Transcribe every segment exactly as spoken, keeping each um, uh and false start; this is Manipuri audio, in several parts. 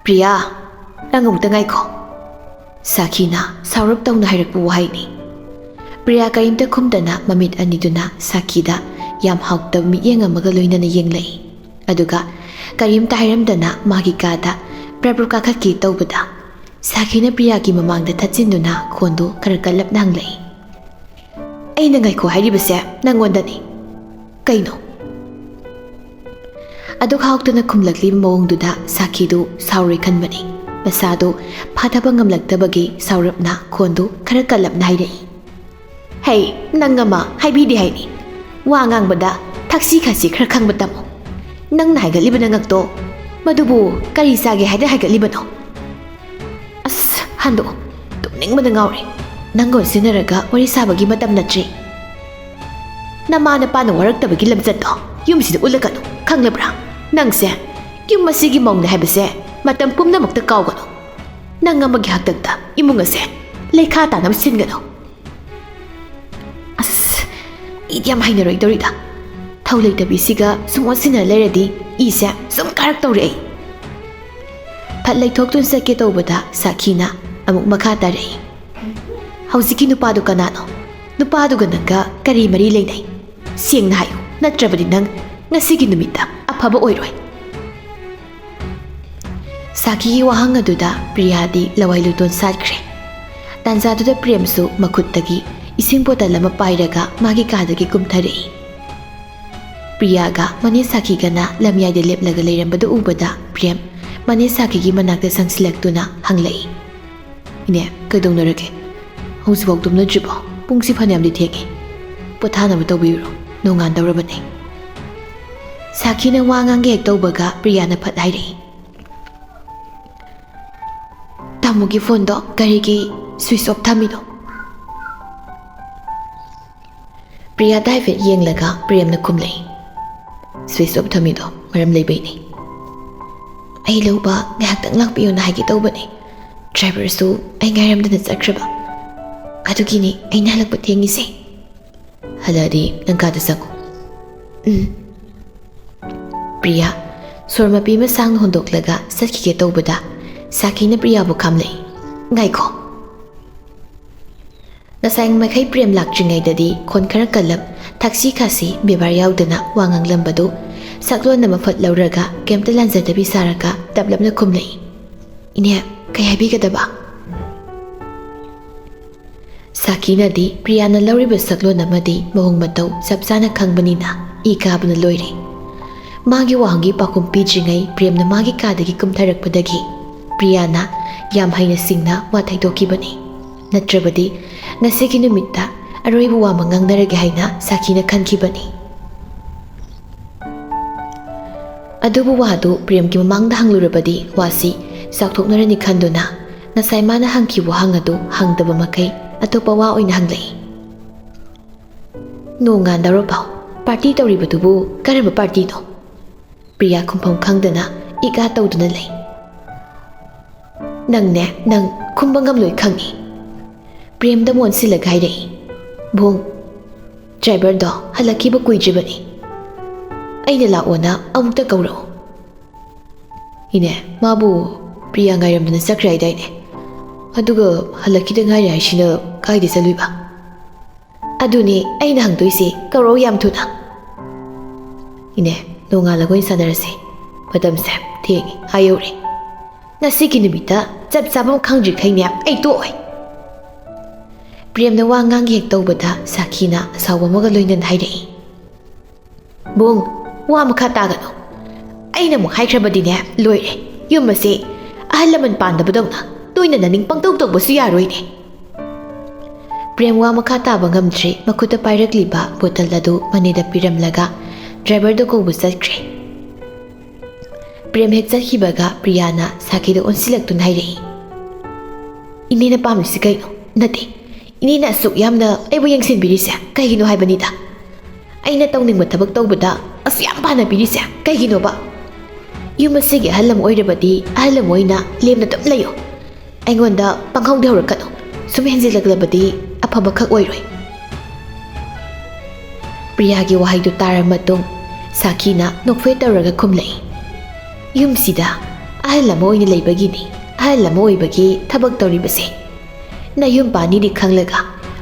"ꯄ꯭ꯔꯤꯌꯥ, ꯅꯪ ꯑꯃꯨꯛꯇ ꯉꯥꯏꯈꯣ꯫" ꯁꯥꯈꯤꯅ ꯁꯥꯎꯔꯞ ꯇꯧꯅ ꯍꯥꯏꯔꯛꯄ ꯋꯥꯍꯩꯅꯤ꯫ ꯄ꯭ꯔꯤꯌꯥ ꯀꯔꯤꯝꯇ ꯈꯨꯝꯗꯅ ꯃꯃꯤꯠ ꯑꯅꯤꯗꯨꯅ ꯁꯥꯈꯤꯗ ꯌꯥꯝ ꯍꯥꯎꯇꯕ ꯃꯤꯠꯌꯦꯡ ꯑꯃꯒ ꯂꯣꯏꯅꯅ ꯌꯦꯡꯂꯛꯏ꯫ ꯑꯗꯨꯒ ꯀꯔꯤꯝꯇ ꯍꯥꯏꯔꯝꯗꯅ ꯃꯥꯒꯤ ꯀꯥꯗ ꯄ꯭ꯔꯞ ꯄ꯭ꯔꯞ ꯀꯥꯈꯠꯀꯦ ꯇꯧꯕꯗ, ꯁꯥꯈꯤꯅ ꯄ꯭ꯔꯤꯌꯥꯒꯤ ꯃꯃꯥꯡꯗ ꯊꯠꯆꯤꯟꯗꯨꯅ ꯈꯣꯟꯗꯨ ꯈꯔ ꯀꯜꯂꯞꯅ ꯍꯪꯂꯛꯏ꯫ "ꯑꯩꯅ ꯉꯥꯏꯈꯣ ꯍꯥꯏꯔꯤꯕꯁꯦ ꯅꯪꯉꯣꯟꯗꯅꯤ꯫ ꯀꯩꯅꯣ?" ꯑꯗꯨꯛ ꯍꯥꯎꯇꯅ ꯈꯨꯝꯂꯛꯂꯤꯕ ꯃꯑꯣꯡꯗꯨꯗ ꯁꯥꯈꯤꯗꯨ ꯁꯥꯎꯔꯣꯏ ꯈꯟꯕꯅꯤ꯫ ꯃꯁꯥꯗꯨ ꯐꯥꯊꯕ ꯉꯝꯂꯛꯇꯕꯒꯤ ꯁꯥꯎꯔꯞꯅ ꯈꯣꯟꯗꯨ ꯈꯔ ꯀꯜꯂꯞꯅ ꯍꯥꯏꯔꯛꯏ꯫ "ꯍꯩ, ꯅꯪ ꯑꯃ ꯍꯥꯏꯕꯤꯗꯦ ꯍꯥꯏꯅꯤ꯫ ꯋꯥ ꯉꯥꯡꯕꯗ ꯊꯛꯁꯤ ꯈꯥꯁꯤ ꯈꯔ ꯈꯪꯕ ꯇꯝꯃꯨ꯫ ꯅꯪꯅ ꯍꯥꯏꯒꯠꯂꯤꯕ ꯅꯉꯛꯇꯣ, ꯃꯗꯨꯕꯨ ꯀꯔꯤ ꯆꯥꯒꯦ ꯍꯥꯏꯅ ꯍꯥꯏꯒꯠꯂꯤꯕꯅꯣ?" "ꯑꯁ, ꯍꯟꯗꯣꯛꯑꯣ꯫ ꯇꯨꯝꯅꯤꯡꯕꯅ ꯉꯥꯎꯔꯦ꯫ ꯅꯪꯒ ꯑꯣꯟꯁꯤꯟꯅꯔꯒ ꯋꯥꯔꯤ ꯁꯥꯕꯒꯤ ꯃꯇꯝ ꯅꯠꯇ꯭ꯔꯤ꯫ ꯅꯃꯥ ꯅꯄꯥꯅ ꯋꯥꯔꯛꯇꯕꯒꯤ ꯂꯝꯆꯠꯇꯣ ꯌꯨꯝꯁꯤꯗ ꯎꯠꯂꯛꯀꯅꯨ, ꯈꯪꯂꯕ꯭ꯔꯥ? ꯅꯪꯁꯦ ꯌꯨꯝ ꯑꯁꯤꯒꯤ ꯃꯧꯅꯦ ꯍꯥꯏꯕꯁꯦ ꯃꯇꯝ ꯄꯨꯝꯅꯃꯛꯇ ꯀꯥꯎꯒꯅꯨ꯫ ꯅꯪ ꯑꯃꯒꯤ ꯍꯥꯛꯇꯛꯇ ꯏꯃꯨꯡ ꯑꯁꯦ ꯂꯩꯈꯥ ꯇꯥꯅꯕ ꯁꯤꯟꯒꯅꯨ꯫" ꯑꯁ, ꯑꯩꯗꯤ ꯌꯥꯝ ꯍꯩꯅꯔꯣꯏꯗꯧꯔꯤꯗ꯫ ꯊꯧ ꯂꯩꯇꯕꯤꯁꯤꯒ ꯁꯨꯝ ꯑꯣꯟꯁꯤꯟꯅ ꯂꯩꯔꯗꯤ ꯏꯁꯦ ꯁꯨꯝ ꯀꯥꯔꯛꯇꯧꯔꯦ ꯑꯩ꯫ ꯐꯠ ꯂꯩꯊꯣꯛꯇꯨꯅ ꯆꯠꯀꯦ ꯇꯧꯕꯗ ꯁꯥꯈꯤꯅ ꯑꯃꯨꯛ ꯃꯈꯥ ꯇꯥꯔꯛꯏ꯫ "ꯍꯧꯖꯤꯛꯀꯤ ꯅꯨꯄꯥꯗꯨ ꯀꯅꯥꯅꯣ? ꯅꯨꯄꯥꯗꯨꯒ ꯅꯪꯒ ꯀꯔꯤ ꯃꯔꯤ ꯂꯩꯅꯩ? ꯁꯦꯡꯅ ꯍꯥꯏꯌꯨ, ꯅꯠꯇ꯭ꯔꯕꯗꯤ ꯅꯪ ꯉꯁꯤꯒꯤ ꯅꯨꯃꯤꯠꯇ ꯑꯐꯕ ꯑꯣꯏꯔꯣꯏ꯫" ꯁꯥꯈꯤꯒꯤ ꯋꯥꯍꯪ ꯑꯗꯨꯗ ꯄ꯭ꯔꯤꯌꯥꯗꯤ ꯂꯋꯥꯏ ꯂꯨꯇꯣꯟ ꯁꯥꯠꯈ꯭ꯔꯦ꯫ ꯇꯥꯟꯖꯥꯗꯨꯗ ꯄ꯭ꯔꯦꯝꯁꯨ ꯃꯈꯨꯠꯇꯒꯤ ꯏꯁꯤꯡ ꯕꯣꯇꯜ ꯑꯃ ꯄꯥꯏꯔꯒ ꯃꯥꯒꯤ ꯀꯥꯗꯒꯤ ꯀꯨꯝꯊꯔꯛꯏ꯫ ꯄ꯭ꯔꯤꯌꯥꯒ ꯃꯅꯦ ꯁꯥꯈꯤꯒꯅ ꯂꯝꯌꯥꯏꯗ ꯂꯦꯞꯂꯒ ꯂꯩꯔꯝꯕꯗꯨ ꯎꯕꯗ ꯄ꯭ꯔꯦꯝ ꯃꯅꯦ ꯁꯥꯈꯤꯒꯤ ꯃꯅꯥꯛꯇ ꯆꯪꯁꯤꯜꯂꯛꯇꯨꯅ ꯍꯪꯂꯛꯏ꯫ "ꯏꯅꯦ, ꯀꯩꯗꯧꯅꯔꯒꯦ? ꯍꯧꯖꯤꯛꯐꯥꯎ ꯇꯨꯝꯅꯗ꯭ꯔꯤꯕꯣ? ꯄꯨꯡꯁꯤ ꯐꯅꯌꯥꯝꯗꯤ ꯊꯦꯡꯉꯦ꯫ ꯄꯣꯊꯥꯅꯕ ꯇꯧꯕꯤꯔꯣ, ꯅꯣꯡꯉꯥꯟꯗꯧꯔꯕꯅꯦ꯫" ꯁꯥꯈꯤꯅ ꯋꯥ ꯉꯥꯡꯒꯦ ꯍꯦꯛ ꯇꯧꯕꯒ ꯄ꯭ꯔꯤꯌꯥꯅ ꯐꯠ ꯍꯥꯏꯔꯛꯏ꯫ "ꯇꯥꯃꯣꯒꯤ ꯐꯣꯟꯗꯣ ꯀꯔꯤꯒꯤ ꯁ꯭ꯋꯤꯆ ꯑꯣꯐ ꯊꯝꯃꯤꯅꯣ?" ꯄ꯭ꯔꯤꯌꯥꯗ ꯍꯥꯏꯐꯦꯠ ꯌꯦꯡꯂꯒ ꯄ꯭ꯔꯦꯝꯅ ꯈꯨꯝꯂꯛꯏ꯫ "ꯁ꯭ꯋꯤꯆ ꯑꯣꯐ ꯊꯝꯃꯤꯗꯣ ꯃꯔꯝ ꯂꯩꯕꯩꯅꯤ꯫ ꯑꯩ ꯂꯧꯕ ꯉꯥꯏꯍꯥꯛꯇꯪ ꯂꯥꯛꯄꯤꯌꯣꯅ ꯍꯥꯏꯒꯦ ꯇꯧꯕꯅꯦ꯫ ꯗ꯭ꯔꯥꯏꯚꯔꯁꯨ ꯑꯩ ꯉꯥꯏꯔꯝꯗꯅ ꯆꯠꯈ꯭ꯔꯕ꯫ ꯑꯗꯨꯒꯤꯅꯤ ꯑꯩꯅ ꯍꯜꯂꯛꯄ ꯊꯦꯡꯉꯤꯁꯦ꯫" "ꯍꯜꯂꯛꯑꯗꯤ ꯅꯪ ꯀꯥꯗ ꯆꯪꯉꯣ꯫" "ꯎꯝ꯫" ꯄ꯭ꯔꯤꯌꯥ ꯁꯣꯔ ꯃꯄꯤ ꯑꯃ ꯁꯥꯡꯅ ꯍꯣꯟꯗꯣꯛꯂꯒ ꯆꯠꯈꯤꯒꯦ ꯇꯧꯕꯗ ꯁꯥꯈꯤꯅ ꯄ꯭ꯔꯤꯌꯥꯕꯨ ꯈꯥꯝꯂꯛꯏ꯫ "ꯉꯥꯏꯈꯣ!" ꯉꯁꯥꯏ ꯃꯈꯩ ꯄ꯭ꯔꯦꯝ ꯂꯥꯛꯇ꯭ꯔꯤꯉꯩꯗꯗꯤ ꯈꯣꯟ ꯈꯔ ꯀꯜꯂꯞ, ꯊꯛꯁꯤ ꯈꯥꯁꯤ, ꯕꯦꯕꯥꯔ ꯌꯥꯎꯗꯅ ꯋꯥ ꯉꯥꯡꯂꯝꯕꯗꯨ ꯁꯛꯂꯣꯟ ꯑꯃ ꯐꯠ ꯂꯧꯔꯒ ꯀꯩꯝꯇ ꯂꯥꯟꯖꯗꯕꯤ ꯁꯥꯔꯒ ꯇꯞꯂꯞꯅ ꯈꯨꯝꯂꯛꯏ꯫ "ꯏꯅꯦ, ꯀꯩ ꯍꯥꯏꯕꯤꯒꯗꯕ?" ꯁꯥꯈꯤꯅꯗꯤ ꯄ꯭ꯔꯤꯌꯥꯅ ꯂꯧꯔꯤꯕ ꯁꯛꯂꯣꯟ ꯑꯃꯗꯤ ꯃꯑꯣꯡ ꯃꯇꯧ ꯆꯞ ꯆꯥꯅ ꯈꯪꯕꯅꯤꯅ ꯏ ꯀꯥꯕꯅ ꯂꯣꯏꯔꯦ꯫ ꯃꯥꯒꯤ ꯋꯥꯍꯪꯒꯤ ꯄꯥꯎꯈꯨꯝ ꯄꯤꯗ꯭ꯔꯤꯉꯩ ꯄ꯭ꯔꯦꯝꯅ ꯃꯥꯒꯤ ꯀꯥꯗꯒꯤ ꯀꯨꯝꯊꯔꯛꯄꯗꯒꯤ ꯄ꯭ꯔꯤꯌꯥꯅ ꯌꯥꯝ ꯍꯩꯅ ꯁꯤꯡꯅ ꯋꯥ ꯊꯩꯗꯣꯛꯈꯤꯕꯅꯤ꯫ ꯅꯠꯇ꯭ꯔꯕꯗꯤ ꯉꯁꯤꯒꯤ ꯅꯨꯃꯤꯠꯇ ꯑꯔꯣꯏꯕ ꯋꯥ ꯑꯃ ꯉꯥꯡꯅꯔꯒꯦ ꯍꯥꯏꯅ ꯁꯥꯈꯤꯅ ꯈꯟꯈꯤꯕꯅꯤ꯫ ꯑꯗꯨꯕꯨ ꯋꯥꯗꯨ ꯄ꯭ꯔꯦꯝꯒꯤ ꯃꯃꯥꯡꯗ ꯍꯪꯂꯨꯔꯕꯗꯤ ꯋꯥꯁꯤ ꯆꯥꯎꯊꯣꯛꯅꯔꯅꯤ ꯈꯟꯗꯨꯅ ꯉꯁꯥꯏ ꯃꯥꯅ ꯍꯪꯈꯤꯕ ꯋꯥꯍꯪ ꯑꯗꯨ ꯍꯪꯗꯕ ꯃꯈꯩ ꯑꯇꯣꯞꯄ ꯋꯥ ꯑꯣꯏꯅ ꯍꯪꯂꯛꯏ꯫ "ꯅꯣꯡꯉꯥꯟꯗꯧꯔꯐꯥꯎ ꯄꯥꯔꯇꯤ ꯇꯧꯔꯤꯕꯗꯨꯕꯨ ꯀꯔꯝꯕ ꯄꯥꯔꯇꯤꯅꯣ?" ꯄ꯭ꯔꯤꯌꯥ ꯈꯨꯝꯐꯝ ꯈꯪꯗꯅ ꯏꯀꯥ ꯇꯧꯗꯨꯅ ꯂꯩ꯫ "ꯅꯪꯅꯦ, ꯅꯪ ꯈꯨꯝꯕ ꯉꯝꯂꯣꯏ ꯈꯪꯏ꯫" ꯄ꯭ꯔꯦꯝꯗ ꯃꯣꯟꯁꯤꯜꯂꯒ ꯍꯥꯏꯔꯛꯏ꯫ "ꯚꯨꯡ, ꯗ꯭ꯔꯥꯏꯚꯔꯗꯣ ꯍꯜꯂꯛꯈꯤꯕ ꯀꯨꯏꯗ꯭ꯔꯤꯕꯅꯤ꯫ ꯑꯩꯅ ꯂꯥꯛꯑꯣꯅ ꯑꯃꯨꯛꯇ ꯀꯧꯔꯛꯎ꯫" "ꯏꯅꯦ, ꯃꯥꯕꯨ ꯄ꯭ꯔꯤꯌꯥ ꯉꯥꯏꯔꯝꯗꯅ ꯆꯠꯈ꯭ꯔꯦ ꯍꯥꯏꯗꯥꯏꯅꯦ? ꯑꯗꯨꯒ ꯍꯜꯂꯛꯈꯤꯗ ꯉꯥꯏꯔꯤ ꯍꯥꯏꯁꯤꯅ ꯀꯥꯏꯗ ꯆꯠꯂꯨꯏꯕ?" "ꯑꯗꯨꯅꯦ ꯑꯩꯅ ꯍꯪꯗꯣꯏꯁꯦ, ꯀꯧꯔꯛꯎ ꯌꯥꯝ ꯊꯨꯅ꯫" "ꯏꯅꯦ, ꯅꯣꯡꯉꯥꯜꯂꯒ ꯑꯣꯏꯅ ꯁꯥꯟꯅꯔꯁꯤ꯫ ꯃꯇꯝꯁꯦ ꯊꯦꯡꯉꯦ, ꯑꯥ ꯌꯧꯔꯦ꯫ ꯉꯁꯤꯒꯤ ꯅꯨꯃꯤꯠꯇ ꯆꯞ ꯆꯥꯕ ꯑꯃ ꯈꯪꯗ꯭ꯔꯤꯈꯩꯅꯦ ꯑꯩ ꯇꯣꯛꯑꯣꯏ꯫" ꯄ꯭ꯔꯦꯝꯅ ꯋꯥ ꯉꯥꯡꯒꯦ ꯍꯦꯛ ꯇꯧꯕꯗ ꯁꯥꯈꯤꯅ ꯑꯁꯥꯎꯕ ꯑꯃꯒ ꯂꯣꯏꯅꯅ ꯍꯥꯏꯔꯛꯏ꯫ "ꯕꯨꯡ, ꯋꯥ ꯃꯈꯥ ꯇꯥꯒꯅꯨ꯫ ꯑꯩꯅ ꯑꯃꯨꯛ ꯍꯥꯏꯈ꯭ꯔꯕꯗꯤꯅꯦ, ꯂꯣꯏꯔꯦ꯫ ꯌꯨꯝ ꯑꯁꯦ ꯑꯍꯜ ꯂꯃꯟ ꯄꯥꯟꯗꯕꯗꯧꯅ ꯇꯣꯏꯅ ꯅꯅꯤꯡ ꯄꯪꯇꯧ ꯇꯧꯕꯁꯨ ꯌꯥꯔꯣꯏꯅꯦ꯫" ꯄ꯭ꯔꯦꯝ ꯋꯥ ꯃꯈꯥ ꯇꯥꯕ ꯉꯝꯗ꯭ꯔꯦ꯫ ꯃꯈꯨꯠꯇ ꯄꯥꯏꯔꯛꯂꯤꯕ ꯕꯣꯇꯜ ꯑꯗꯨ ꯃꯅꯦꯗ ꯄꯤꯔꯝꯂꯒ ꯗ꯭ꯔꯥꯏꯚꯔꯗꯨ ꯀꯧꯕ ꯆꯠꯈ꯭ꯔꯦ꯫ ꯄ꯭ꯔꯦꯝ ꯍꯦꯛ ꯆꯠꯈꯤꯕꯒ ꯄ꯭ꯔꯤꯌꯥꯅ ꯁꯥꯈꯤꯗ ꯑꯣꯟꯁꯤꯜꯂꯛꯇꯨꯅ ꯍꯥꯏꯔꯛꯏ꯫ "ꯏꯅꯦꯅ ꯄꯥꯝꯂꯤꯁꯤ ꯀꯩꯅꯣ? ꯅꯠꯇꯦ, ꯏꯅꯦꯅ ꯑꯁꯨꯛ ꯌꯥꯝꯅ ꯑꯩꯕꯨ ꯌꯦꯡꯁꯤꯟꯕꯤꯔꯤꯁꯦ ꯀꯩꯒꯤꯅꯣ ꯍꯥꯏꯕꯅꯤꯗ? ꯑꯩꯅ ꯇꯧꯅꯤꯡꯕ ꯊꯕꯛ ꯇꯧꯕꯗ ꯑꯁꯨꯛ ꯌꯥꯝ ꯄꯥꯟꯅꯕꯤꯔꯤꯁꯦ ꯀꯩꯒꯤꯅꯣꯕ? ꯌꯨꯝ ꯑꯁꯤꯒꯤ ꯑꯍꯜ ꯑꯃ ꯑꯣꯏꯔꯕꯗꯤ ꯑꯍꯜ ꯑꯃ ꯑꯣꯏꯅ ꯂꯦꯝꯅ ꯑꯗꯨꯝ ꯂꯩꯌꯨ꯫ ꯑꯩꯉꯣꯟꯗ ꯄꯪꯍꯧꯗ ꯍꯧꯔꯛꯀꯅꯨ꯫ ꯁꯨꯝ ꯍꯦꯟꯖꯤꯜꯂꯛꯂꯕꯗꯤ ꯑꯐꯕꯈꯛ ꯑꯣꯏꯔꯣꯏ꯫" ꯄ꯭ꯔꯤꯌꯥꯒꯤ ꯋꯥꯍꯩꯗꯨ ꯇꯥꯔꯕ ꯃꯇꯨꯡ ꯁꯥꯈꯤꯅ ꯅꯣꯛꯐꯦꯠ ꯇꯧꯔꯒ ꯈꯨꯝꯂꯛꯏ꯫ ꯌꯨꯝꯁꯤꯗ ꯑꯍꯜ ꯑꯃ ꯑꯣꯏꯅ ꯂꯩꯕꯒꯤꯅꯤ, ꯑꯍꯜ ꯑꯃ ꯑꯣꯏꯕꯒꯤ ꯊꯕꯛ ꯇꯧꯔꯤꯕꯁꯦ꯫ ꯅꯌꯨꯝ ꯄꯥꯅꯤꯗꯤ ꯈꯪꯂꯒ,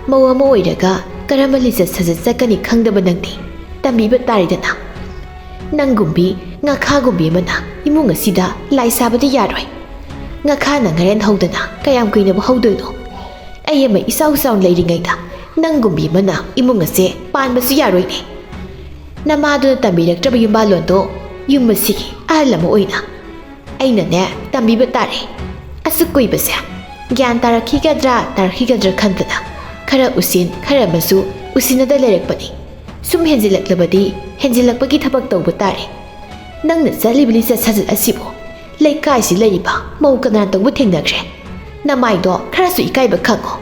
ꯃꯧ ꯑꯃ ꯑꯣꯏꯔꯒ ꯀꯔꯝꯕ ꯂꯤꯆꯠ ꯁꯥꯖꯠ ꯆꯠꯀꯅꯤ ꯈꯪꯗꯕ ꯅꯪꯗꯤ ꯇꯝꯕꯤꯕ ꯇꯥꯔꯦꯗꯅ꯫ ꯅꯪꯒꯨꯝꯕꯤ ꯉꯥꯈꯥꯒꯨꯝꯕꯤ ꯑꯃꯅ ꯏꯃꯨꯡ ꯑꯁꯤꯗ ꯂꯥꯏ ꯁꯥꯕꯗꯤ ꯌꯥꯔꯣꯏ꯫ ꯉꯥꯈꯥꯅ ꯉꯥꯔꯦꯟ ꯍꯧꯗꯅ ꯀꯌꯥꯝ ꯀꯨꯏꯅꯕꯨ ꯍꯧꯗꯣꯏꯅꯣ? ꯑꯩ ꯑꯃ ꯏꯆꯥꯎ ꯆꯥꯎꯅ ꯂꯩꯔꯤꯉꯩꯗ ꯅꯪꯒꯨꯝꯕꯤ ꯑꯃꯅ ꯏꯃꯨꯡ ꯑꯁꯦ ꯄꯥꯟꯕꯁꯨ ꯌꯥꯔꯣꯏꯅꯦ꯫ ꯅꯃꯥꯗꯨꯅ ꯇꯝꯕꯤꯔꯛꯇ꯭ꯔꯕ ꯌꯨꯝꯕꯥꯜꯂꯣꯟꯗꯣ ꯌꯨꯝ ꯑꯁꯤꯒꯤ ꯑꯍꯜ ꯑꯃ ꯑꯣꯏꯅ ꯑꯩꯅꯅꯦ ꯇꯝꯕꯤꯕ ꯇꯥꯔꯦ꯫ ꯑꯁꯨꯛ ꯀꯨꯏꯕꯁꯦ ꯒ꯭ꯌꯥꯟ ꯇꯥꯔꯛꯈꯤꯒꯗ꯭ꯔꯥ ꯇꯥꯔꯛꯈꯤꯒꯗ꯭ꯔꯥ ꯈꯟꯗꯅ ꯈꯔ ꯎꯁꯤꯟ ꯈꯔ ꯑꯃꯁꯨ ꯎꯁꯤꯟꯅꯗ ꯂꯩꯔꯛꯄꯅꯤ꯫ ꯁꯨꯝ ꯍꯦꯟꯖꯤꯜꯂꯛꯂꯕꯗꯤ ꯍꯦꯟꯖꯤꯜꯂꯛꯄꯒꯤ ꯊꯕꯛ ꯇꯧꯕ ꯇꯥꯔꯦ꯫ ꯅꯪꯅ ꯆꯠꯂꯤꯕ ꯂꯤꯆꯠ ꯁꯥꯖꯠ ꯑꯁꯤꯕꯨ ꯂꯩꯀꯥꯏꯁꯤ ꯂꯩꯔꯤꯕ ꯃꯧ ꯀꯅꯥꯇꯧꯕ ꯊꯦꯡꯅꯈ꯭ꯔꯦ? ꯅꯃꯥꯏꯗꯣ ꯈꯔꯁꯨ ꯏꯀꯥꯏꯕ ꯈꯪꯉꯣ꯫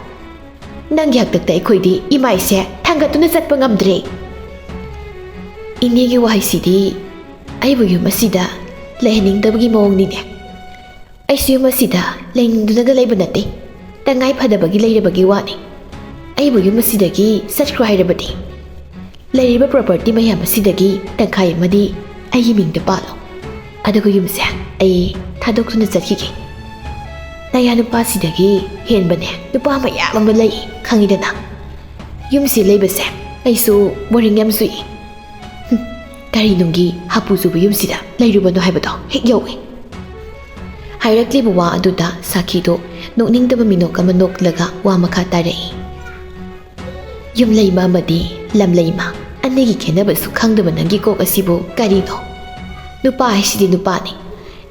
ꯅꯪꯒꯤ ꯍꯥꯛꯇꯛꯇ ꯑꯩꯈꯣꯏꯗꯤ ꯏꯃꯥꯏꯁꯦ ꯊꯥꯡꯒꯠꯇꯨꯅ ꯆꯠꯄ ꯉꯝꯗ꯭ꯔꯦ꯫ ꯏꯅꯦꯒꯤ ꯋꯥꯍꯩꯁꯤꯗꯤ ꯑꯩꯕꯨ ꯌꯨꯝ ꯑꯁꯤꯗ ꯂꯩꯍꯟꯅꯤꯡꯗꯕꯒꯤ ꯃꯑꯣꯡꯅꯤꯅꯦ꯫ ꯑꯩꯁꯨ ꯌꯨꯝ ꯑꯁꯤꯗ ꯂꯩꯅꯤꯡꯗꯨꯅꯒ ꯂꯩꯕ ꯅꯠꯇꯦ, ꯇꯉꯥꯏ ꯐꯗꯕꯒꯤ ꯂꯩꯔꯕꯒꯤ ꯋꯥꯅꯤ꯫ ꯑꯩꯕꯨ ꯌꯨꯝ ꯑꯁꯤꯗꯒꯤ ꯆꯠꯈ꯭ꯔꯣ ꯍꯥꯏꯔꯕꯗꯤ ꯂꯩꯔꯤꯕ ꯄ꯭ꯔꯣꯄꯔꯇꯤ ꯃꯌꯥꯝ ꯑꯁꯤꯗꯒꯤ ꯇꯪꯈꯥꯏ ꯑꯃꯗꯤ ꯑꯩꯒꯤ ꯃꯤꯡꯗ ꯄꯥꯜꯂꯣ꯫ ꯑꯗꯨꯒ ꯌꯨꯝꯁꯦ ꯑꯩ ꯊꯥꯗꯣꯛꯇꯨꯅ ꯆꯠꯈꯤꯒꯦ꯫ ꯅꯌꯥ ꯅꯨꯄꯥꯁꯤꯗꯒꯤ ꯍꯦꯟꯕꯅꯦ ꯅꯨꯄꯥ ꯃꯌꯥꯝ ꯑꯃ ꯂꯩ, ꯈꯪꯉꯤꯗꯅ꯫ ꯌꯨꯝꯁꯤ ꯂꯩꯕꯁꯦ ꯑꯩꯁꯨ ꯕꯣꯔꯤꯡ ꯌꯥꯝ ꯆꯨꯏ꯫ ꯍꯨꯝ, ꯀꯔꯤ ꯅꯨꯡꯒꯤ ꯍꯥꯄꯨ ꯆꯨꯕ ꯌꯨꯝꯁꯤꯗ ꯂꯩꯔꯨꯕꯅꯣ ꯍꯥꯏꯕꯗꯣ ꯍꯦꯛ ꯌꯧꯏ꯫ ꯍꯥꯏꯔꯛꯂꯤꯕ ꯋꯥ ꯑꯗꯨꯗ ꯁꯥꯈꯤꯗꯣ ꯅꯣꯛꯅꯤꯡꯗꯕ ꯃꯤꯅꯣꯛ ꯑꯃ ꯅꯣꯛꯂꯒ ꯋꯥ ꯃꯈꯥ ꯇꯥꯔꯛꯏ꯫ ꯌꯨꯝꯂꯩꯃ ꯑꯃꯗꯤ ꯂꯝꯂꯩꯃ ꯑꯅꯤꯒꯤ ꯈꯦꯠꯅꯕꯁꯨ ꯈꯪꯗꯕ ꯅꯪꯒꯤ ꯀꯣꯛ ꯑꯁꯤꯕꯨ ꯀꯔꯤꯅꯣ? ꯅꯨꯄꯥ ꯍꯥꯏꯁꯤꯗꯤ ꯅꯨꯄꯥꯅꯤ꯫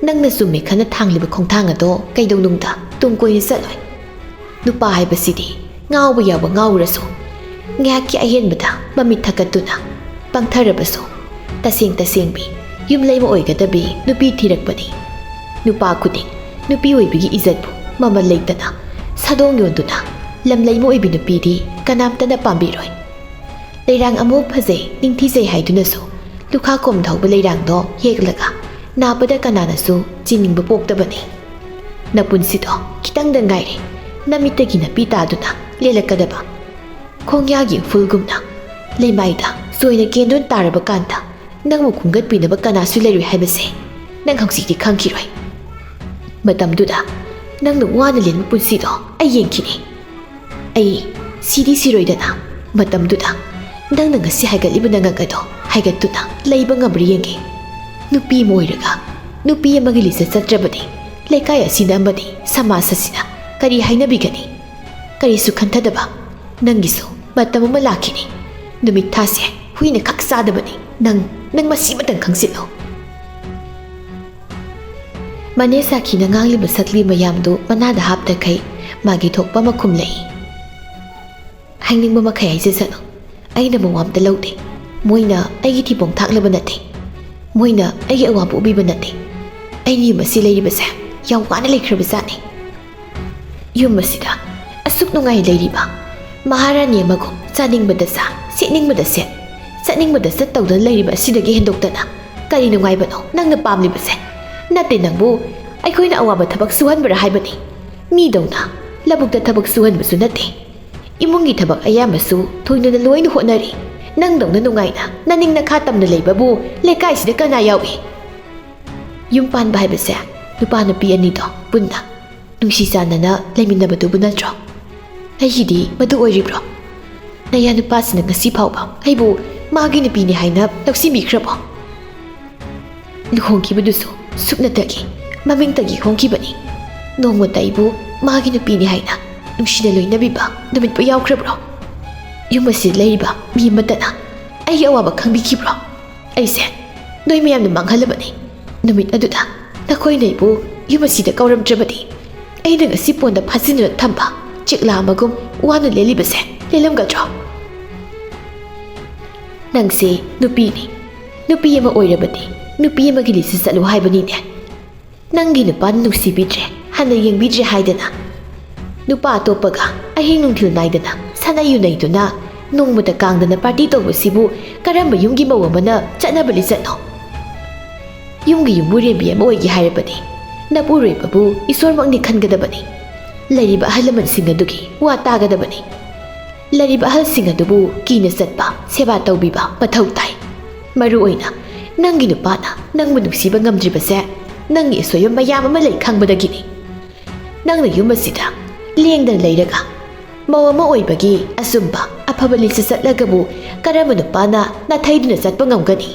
ꯅꯪꯅ ꯆꯨꯝꯃꯦ ꯈꯟꯅ ꯊꯥꯡꯂꯤꯕ ꯈꯣꯡꯊꯥꯡ ꯑꯗꯣ ꯀꯩꯗꯧꯅꯨꯡꯗ ꯇꯨꯡ ꯀꯣꯏꯅ ꯆꯠꯂꯣꯏ꯫ ꯅꯨꯄꯥ ꯍꯥꯏꯕꯁꯤꯗꯤ ꯉꯥꯎꯕ ꯌꯥꯕ ꯉꯥꯎꯔꯁꯨ, ꯉꯥꯏꯍꯥꯛꯀꯤ ꯑꯍꯦꯟꯕꯗ ꯃꯃꯤꯠ ꯊꯛꯀꯠꯇꯨꯅ ꯄꯪꯊꯔꯕꯁꯨ, ꯇꯁꯦꯡ ꯇꯁꯦꯡꯕꯤ ꯌꯨꯝꯂꯩꯃ ꯑꯣꯏꯒꯗꯕꯤ ꯅꯨꯄꯤ ꯊꯤꯔꯛꯄꯅꯤ꯫ ꯅꯨꯄꯥ ꯈꯨꯗꯤꯡ ꯅꯨꯄꯤ ꯑꯣꯏꯕꯤꯒꯤ ꯏꯖꯠꯄꯨ ꯃꯃꯜ ꯂꯩꯇꯅ ꯁꯥꯗꯣꯡ ꯌꯣꯟꯗꯨꯅ ꯂꯝꯂꯩꯃ ꯑꯣꯏꯕꯤ ꯅꯨꯄꯤꯗꯤ ꯀꯅꯥꯝꯇꯅ ꯄꯥꯝꯕꯤꯔꯣꯏ꯫ ꯂꯩꯔꯥꯡ ꯑꯃꯨꯛ ꯐꯖꯩ, ꯅꯤꯡꯊꯤꯖꯩ ꯍꯥꯏꯗꯨꯅꯁꯨ ꯂꯨꯈꯥ ꯀꯣꯝ ꯊꯧꯕ ꯂꯩꯔꯥꯡꯗꯣ ꯍꯦꯛꯂꯒ ꯅꯥꯕꯗ ꯀꯅꯥꯅꯁꯨ ꯆꯤꯅꯤꯡꯕ ꯄꯣꯛꯇꯕꯅꯤ꯫ ꯅꯄꯨꯟꯁꯤꯗꯣ ꯈꯤꯇꯪꯗ ꯉꯥꯏꯔꯦ, ꯅꯃꯤꯠꯇꯒꯤ ꯅꯥꯄꯤ ꯇꯥꯗꯨꯅ ꯂꯦꯜꯂꯛꯀꯗꯕ꯫ ꯈꯣꯡꯌꯥꯒꯤ ꯏꯐꯨꯜꯒꯨꯝꯅ ꯂꯩꯃꯥꯏꯗ ꯆꯣꯏꯅ ꯀꯦꯟꯗꯨꯅ ꯇꯥꯔꯕ ꯀꯥꯟꯗ ꯅꯪꯕꯨ ꯈꯨꯝꯒꯠꯄꯤꯅꯕ ꯀꯅꯥꯁꯨ ꯂꯩꯔꯣꯏ ꯍꯥꯏꯕꯁꯦ ꯅꯪ ꯍꯧꯖꯤꯛꯇꯤ ꯈꯪꯈꯤꯔꯣꯏ꯫ ꯃꯇꯝꯗꯨꯗ ꯅꯪꯅ ꯋꯥꯅ ꯂꯦꯟꯕ ꯄꯨꯟꯁꯤꯗꯣ ꯑꯩ ꯌꯦꯡꯈꯤꯅꯤ꯫ ꯑꯩ ꯁꯤꯗꯤ ꯁꯤꯔꯣꯏꯗꯅ, ꯃꯇꯝꯗꯨꯗ ꯅꯪꯅ ꯉꯁꯤ ꯍꯥꯏꯒꯠꯂꯤꯕ ꯅꯉꯛ ꯑꯗꯣ ꯍꯥꯏꯒꯠꯇꯨꯅ ꯂꯩꯕ ꯉꯝꯕ꯭ꯔꯥ ꯌꯦꯡꯒꯦ꯫ ꯅꯨꯄꯤ ꯑꯃ ꯑꯣꯏꯔꯒ ꯅꯨꯄꯤ ꯑꯃꯒꯤ ꯂꯤꯆꯠ ꯆꯠꯇ꯭ꯔꯕꯗꯤ ꯂꯩꯀꯥꯏ ꯑꯁꯤꯅ ꯑꯃꯗꯤ ꯁꯃꯥꯖ ꯑꯁꯤꯅ ꯀꯔꯤ ꯍꯥꯏꯅꯕꯤꯒꯅꯤ? ꯀꯔꯤꯁꯨ ꯈꯟꯊꯗꯕ ꯅꯪꯒꯤꯁꯨ ꯃꯇꯝ ꯑꯃ ꯂꯥꯛꯈꯤꯅꯤ꯫ ꯅꯨꯃꯤꯠ ꯊꯥꯁꯦ ꯍꯨꯏꯅ ꯈꯛ ꯆꯥꯗꯕꯅꯤ꯫ ꯅꯪ, ꯅꯪ ꯃꯁꯤꯃꯇꯪ ꯈꯪꯖꯤꯜꯂꯣ꯫ ꯃꯅꯦ ꯁꯥꯈꯤꯅ ꯉꯥꯡꯂꯤꯕ ꯁꯛꯂꯤ ꯃꯌꯥꯝꯗꯨ ꯃꯅꯥꯗ ꯍꯥꯞꯇꯈꯩ ꯃꯥꯒꯤ ꯊꯣꯛꯄ ꯑꯃ ꯈꯨꯝꯂꯛꯏ꯫ ꯍꯥꯏꯅꯤꯡꯕ ꯃꯈꯩ ꯍꯥꯏꯖꯁꯅꯨ꯫ ꯑꯩꯅ ꯃꯋꯥ ꯑꯝꯇ ꯂꯧꯗꯦ꯫ ꯃꯣꯏꯅ ꯑꯩꯒꯤ ꯊꯤꯕꯣꯡ ꯊꯥꯛꯂꯕ ꯅꯠꯇꯦ꯫ ꯃꯣꯏꯅ ꯑꯩꯒꯤ ꯑꯋꯥꯕ ꯎꯕꯤꯕ ꯅꯠꯇꯦ꯫ ꯑꯩꯅ ꯌꯨꯝ ꯑꯁꯤ ꯂꯩꯔꯤꯕꯁꯦ ꯌꯥꯝ ꯋꯥꯅ ꯂꯩꯈ꯭ꯔꯕꯖꯥꯠꯅꯤ꯫ ꯌꯨꯝ ꯑꯁꯤꯗ ꯑꯁꯨꯛ ꯅꯨꯡꯉꯥꯏ ꯂꯩꯔꯤꯕ ꯃꯍꯥꯔꯥꯅꯤ ꯑꯃꯒꯨꯝ ꯆꯥꯅꯤꯡꯕꯗ ꯆꯥ, ꯁꯦꯠꯅꯤꯡꯕꯗ ꯁꯦꯠ, ꯆꯠꯅꯤꯡꯕꯗ ꯆꯠ ꯇꯧꯗꯨꯅ ꯂꯩꯔꯤꯕ ꯑꯁꯤꯗꯒꯤ ꯍꯦꯟꯗꯣꯛꯇꯅ ꯀꯔꯤ ꯅꯨꯡꯉꯥꯏꯕꯅꯣ ꯅꯪꯅ ꯄꯥꯝꯂꯤꯕꯁꯦ? ꯅꯠꯇꯦ, ꯅꯪꯕꯨ ꯑꯩꯈꯣꯏꯅ ꯑꯋꯥꯕ ꯊꯕꯛ ꯁꯨꯍꯟꯕ꯭ꯔꯥ ꯍꯥꯏꯕꯅꯤ? ꯃꯤꯗꯧꯅ ꯂꯧꯕꯨꯛꯇ ꯊꯕꯛ ꯁꯨꯍꯟꯕꯁꯨ ꯅꯠꯇꯦ꯫ ꯏꯃꯨꯡꯒꯤ ꯊꯕꯛ ꯑꯌꯥꯝꯕꯁꯨ ꯊꯣꯏꯅꯅ ꯂꯣꯏꯅ ꯍꯣꯠꯅꯔꯤ꯫ ꯅꯪꯗꯧꯅ ꯅꯨꯡꯉꯥꯏꯅ ꯅꯅꯤꯡ ꯅꯈꯥ ꯇꯝꯅ ꯂꯩꯕꯕꯨ ꯂꯩꯀꯥꯏꯁꯤꯗ ꯀꯅꯥ ꯌꯥꯎꯏ? ꯌꯨꯝ ꯄꯥꯟꯕ ꯍꯥꯏꯕꯁꯦ ꯅꯨꯄꯥ ꯅꯨꯄꯤ ꯑꯅꯤꯗꯣ ꯄꯨꯟꯅ ꯅꯨꯡꯁꯤ ꯆꯥꯟꯅꯅ ꯂꯩꯃꯤꯟꯅꯕꯗꯨꯕꯨ ꯅꯠꯇ꯭ꯔꯣ? ꯑꯩꯒꯤꯗꯤ ꯃꯗꯨ ꯑꯣꯏꯔꯤꯕ꯭ꯔꯣ? ꯅꯌꯥ ꯅꯨꯄꯥꯁꯤꯅ ꯉꯁꯤ ꯐꯥꯎꯕ ꯑꯩꯕꯨ ꯃꯥꯒꯤ ꯅꯨꯄꯤꯅꯤ ꯍꯥꯏꯅ ꯂꯧꯁꯤꯟꯕꯤꯈ꯭ꯔꯕꯣ? ꯂꯨꯍꯣꯡꯈꯤꯕꯗꯨꯁꯨ ꯁꯨꯞꯅꯇꯒꯤ ꯃꯃꯤꯡꯇꯒꯤ ꯍꯣꯡꯈꯤꯕꯅꯤ꯫ ꯅꯣꯡꯃꯇ ꯑꯩꯕꯨ ꯃꯥꯒꯤ ꯅꯨꯄꯤꯅꯤ ꯍꯥꯏꯅ ꯅꯨꯡꯁꯤꯅ ꯂꯣꯏꯅꯕꯤꯕ ꯅꯨꯃꯤꯠꯄꯨ ꯌꯥꯎꯈ꯭ꯔꯕ꯭ꯔꯣ? ꯌꯨꯝ ꯑꯁꯤꯗ ꯂꯩꯔꯤꯕ ꯃꯤ ꯑꯃꯠꯇꯅ ꯑꯩꯒꯤ ꯑꯋꯥꯕ ꯈꯪꯕꯤꯈꯤꯕ꯭ꯔꯣ? ꯑꯩꯁꯦ ꯅꯣꯏ ꯃꯌꯥꯝꯅ ꯃꯥꯡꯍꯜꯂꯕꯅꯤ꯫ ꯅꯨꯃꯤꯠ ꯑꯗꯨꯗ ꯅꯈꯣꯏꯅ ꯑꯩꯕꯨ ꯌꯨꯝ ꯑꯁꯤꯗ ꯀꯧꯔꯝꯗ꯭ꯔꯕꯗꯤ ꯑꯩꯅ ꯉꯁꯤ ꯄꯣꯟꯗ ꯐꯥꯖꯤꯟꯗꯨꯅ ꯊꯝꯕ ꯆꯦꯛꯂꯥ ꯑꯃꯒꯨꯝ ꯋꯥꯅ ꯂꯦꯜꯂꯤꯕꯁꯦ ꯂꯦꯜꯂꯝꯒꯗ꯭ꯔꯣ? ꯅꯪꯁꯦ ꯅꯨꯄꯤꯅꯤ꯫ ꯅꯨꯄꯤ ꯑꯃ ꯑꯣꯏꯔꯕꯗꯤ ꯅꯨꯄꯤ ꯑꯃꯒꯤ ꯂꯤꯁꯇ ꯆꯠꯂꯨ ꯍꯥꯏꯕꯅꯤꯅꯦ꯫ ꯅꯪꯒꯤ ꯅꯨꯄꯥꯅ ꯅꯨꯡꯁꯤꯕꯤꯗ꯭ꯔꯦ, ꯍꯟꯅ ꯌꯦꯡꯕꯤꯗ꯭ꯔꯦ ꯍꯥꯏꯗꯅ ꯅꯨꯄꯥ ꯑꯇꯣꯞꯄꯒ ꯑꯍꯤꯡ ꯅꯨꯡꯊꯤꯜ ꯅꯥꯏꯗꯅ ꯁꯥꯟꯅ ꯌꯨꯅꯩꯗꯨꯅ ꯅꯣꯡꯃꯇ ꯀꯥꯡꯗꯅ ꯄꯥꯔꯇꯤ ꯇꯧꯕꯁꯤꯕꯨ ꯀꯔꯝꯕ ꯌꯨꯝꯒꯤ ꯃꯧ ꯑꯃꯅ ꯆꯠꯅꯕ ꯂꯤꯆꯠꯅꯣ? ꯌꯨꯝꯒꯤ ꯌꯨꯝꯕꯨꯔꯦꯝꯕꯤ ꯑꯃ ꯑꯣꯏꯒꯦ ꯍꯥꯏꯔꯕꯗꯤ ꯅꯄꯨꯔꯣꯏꯕꯕꯨ ꯏꯁꯣꯔꯃꯛꯅꯤ ꯈꯟꯒꯗꯕꯅꯤ꯫ ꯂꯩꯔꯤꯕ ꯑꯍꯜ ꯂꯃꯟꯁꯤꯡ ꯑꯗꯨꯒꯤ ꯋꯥ ꯇꯥꯒꯗꯕꯅꯤ꯫ ꯂꯩꯔꯤꯕ ꯑꯍꯜꯁꯤꯡ ꯑꯗꯨꯕꯨ ꯀꯤꯅ ꯆꯠꯄ, ꯁꯦꯕꯥ ꯇꯧꯕꯤꯕ ꯃꯊꯧ ꯇꯥꯏ꯫ ꯃꯔꯨ ꯑꯣꯏꯅ ꯅꯪꯒꯤ ꯅꯨꯄꯥꯅ ꯅꯪꯕꯨ ꯅꯨꯡꯁꯤꯕ ꯉꯝꯗ꯭ꯔꯤꯕꯁꯦ ꯅꯪꯒꯤ ꯑꯁꯣꯏꯕ ꯃꯌꯥꯝ ꯑꯃ ꯂꯩ ꯈꯪꯕꯗꯒꯤꯅꯤ꯫ ꯅꯪꯅ ꯌꯨꯝ ꯑꯁꯤꯗ ꯂꯦꯡꯗꯅ ꯂꯩꯔꯒ ꯃꯧ ꯑꯃ ꯑꯣꯏꯕꯒꯤ ꯑꯆꯨꯝꯕ ꯑꯐꯕ ꯂꯤꯆꯠ ꯆꯠꯂꯒꯕꯨ ꯀꯔꯝꯕ ꯅꯨꯄꯥꯅ ꯅꯥꯊꯩꯗꯨꯅ ꯆꯠꯄ ꯉꯝꯒꯅꯤ?